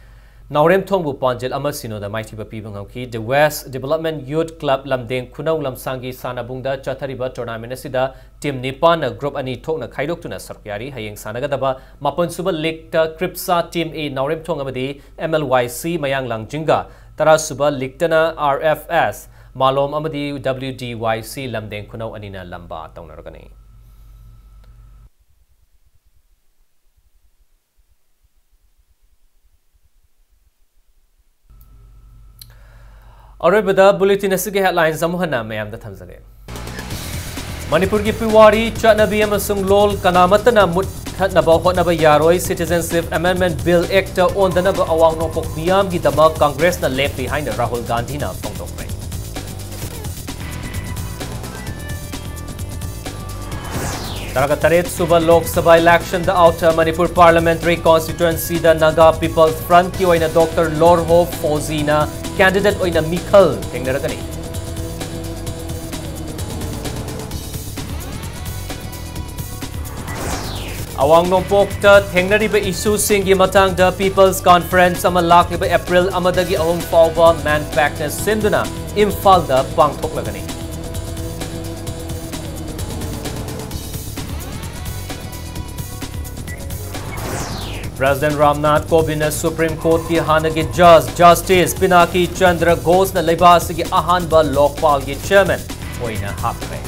ꯅꯥꯎꯔꯦꯝꯊꯣꯡꯕꯨ ꯄꯥꯟꯖꯤꯜ ꯑꯃ ꯁꯤꯅꯣꯗ ꯃꯥꯏꯊꯤꯕ ꯄꯤꯕ ꯉꯝꯈꯤ꯫ The West Development Youth Club ꯂꯝꯗꯦꯡ ꯈꯨꯅꯧ ꯂꯝꯁꯥꯡꯒꯤ ꯁꯥꯟꯅꯕꯨꯡꯗ ꯆꯠꯊꯔꯤꯕ tournament ꯑꯁꯤꯗ team ꯅꯤꯄꯥꯟꯅ group ꯑꯅꯤ ꯊꯣꯛꯅ ꯈꯥꯏꯗꯣꯛꯇꯨꯅ ꯁꯔꯨꯛ ꯌꯥꯔꯤ꯫ ꯍꯌꯦꯡ ꯁꯥꯟꯅꯒꯗꯕ ꯃꯥꯄꯟ ꯁꯨꯕ leagueꯇ ꯀ꯭ꯔꯤꯞꯁꯥ team A ꯅꯥꯎꯔꯦꯝꯊꯣꯡ ꯑꯃꯗꯤ M L Y C ꯃꯌꯥꯡꯂꯥꯡ ꯖꯤꯡꯒ, ꯇꯔꯥ ꯁꯨꯕ leagueꯇꯅ R F S ꯃꯥꯂꯣꯝ ꯑꯃꯗꯤ W D Y C ꯂꯝꯗꯦꯡ ꯈꯨꯅꯧ ꯑꯅꯤꯅ ꯂꯝꯕꯥ ꯇꯧꯅꯔꯒꯅꯤ꯫ ꯑꯔꯣꯏꯕꯗ bulletin ꯑꯁꯤꯒꯤ headlines ꯑꯃꯨꯛ ꯍꯟꯅ ꯃꯌꯥꯝꯗ ꯊꯝꯖꯒꯦ꯫ ꯃꯅꯤꯄꯨꯔꯒꯤ ꯄꯨꯋꯥꯔꯤ, ꯆꯠꯅꯕꯤ ꯑꯃꯁꯨꯡ ꯂꯣꯜ ꯀꯅꯥꯃꯠꯇꯅ ꯃꯨꯠꯊꯠꯅꯕ ꯍꯣꯠꯅꯕ ꯌꯥꯔꯣꯏ꯫ Citizenship Amendment Bill Actꯇ ꯑꯣꯟꯗꯅꯕ ꯑꯋꯥꯡ ꯅꯣꯡꯄꯣꯛ ꯃꯤꯌꯥꯝꯒꯤꯗꯃꯛ ꯀꯪꯒ꯭ꯔꯦꯁꯅ ꯂꯦꯞꯂꯤ ꯍꯥꯏꯅ ꯔꯥꯍꯨꯜ ꯒꯥꯟꯙꯤꯅ ꯐꯣꯡꯗꯣꯛꯈ꯭ꯔꯦ꯫ ꯇꯔꯥꯒ ꯇꯔꯦꯠ ꯁꯨꯕ Lok Sabha electionꯗ Outer Manipur Parliamentary Constituencyꯗ Naga People's Frontꯀꯤ ꯑꯣꯏꯅ Doctor Lorho Fauziꯅ candidate ꯑꯣꯏꯅ ꯃꯤꯈꯜ ꯊꯦꯡꯅꯔꯒꯅꯤ꯫ ꯑꯋꯥꯡ ꯅꯣꯡꯄꯣꯛꯇ ꯊꯦꯡꯅꯔꯤꯕ issueꯁꯤꯡꯒꯤ ꯃꯇꯥꯡꯗ People's Conference ꯑꯃ ꯂꯥꯛꯂꯤꯕ April ꯑꯃꯗꯒꯤ ꯑꯍꯨꯝ ꯐꯥꯎꯕ MANPACꯅ ꯁꯤꯟꯗꯨꯅ ꯏꯝꯐꯥꯜꯗ ꯄꯥꯡꯊꯣꯛꯂꯒꯅꯤ꯫ President Ramnath Kovindꯅ Supreme Courtꯀꯤ ꯍꯥꯟꯅꯒꯤ judge, Justice Pinaki Chandra Ghoshꯅ ꯂꯩꯕꯥꯛ ꯑꯁꯤꯒꯤ ꯑꯍꯥꯟꯕ ꯂꯣꯛꯄꯥꯜꯒꯤ chairman ꯑꯣꯏꯅ ꯍꯥꯞꯈ꯭ꯔꯦ꯫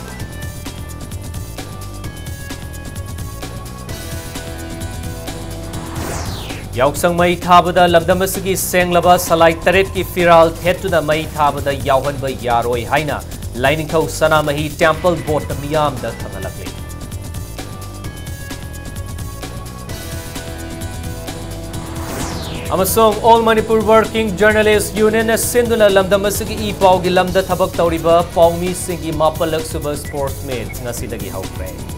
ꯌꯥꯎꯁꯪ ꯃꯩ ꯊꯥꯕꯗ ꯂꯝꯗꯝ ꯑꯁꯤꯒꯤ ꯁꯦꯡꯂꯕ ꯁꯂꯥꯏ ꯇꯔꯦꯠꯀꯤ ꯐꯤꯔꯥꯜ ꯊꯦꯠꯇꯨꯅ ꯃꯩ ꯊꯥꯕꯗ ꯌꯥꯎꯍꯟꯕ ꯌꯥꯔꯣꯏ ꯍꯥꯏꯅ ꯂꯥꯏꯅꯤꯡꯊꯧ ꯁꯅꯥꯃꯍꯤ ꯇꯦꯝꯄꯜ ꯕꯣꯔꯗꯅ ꯃꯤꯌꯥꯝꯗ ꯈꯪꯍꯜꯂꯛꯂꯤ꯫ ꯑꯃꯁꯨꯡ All Manipur Working Journalist Unionꯅ ꯁꯤꯟꯗꯨꯅ ꯂꯝꯗꯝ ꯑꯁꯤꯒꯤ ꯏ ꯄꯥꯎꯒꯤ ꯂꯝꯗ ꯊꯕꯛ ꯇꯧꯔꯤꯕ ꯄꯥꯎꯃꯤꯁꯤꯡꯒꯤ ꯃꯥꯄꯜꯂꯛ ꯁꯨꯕ sports meet ꯉꯁꯤꯗꯒꯤ ꯍꯧꯈ꯭ꯔꯦ꯫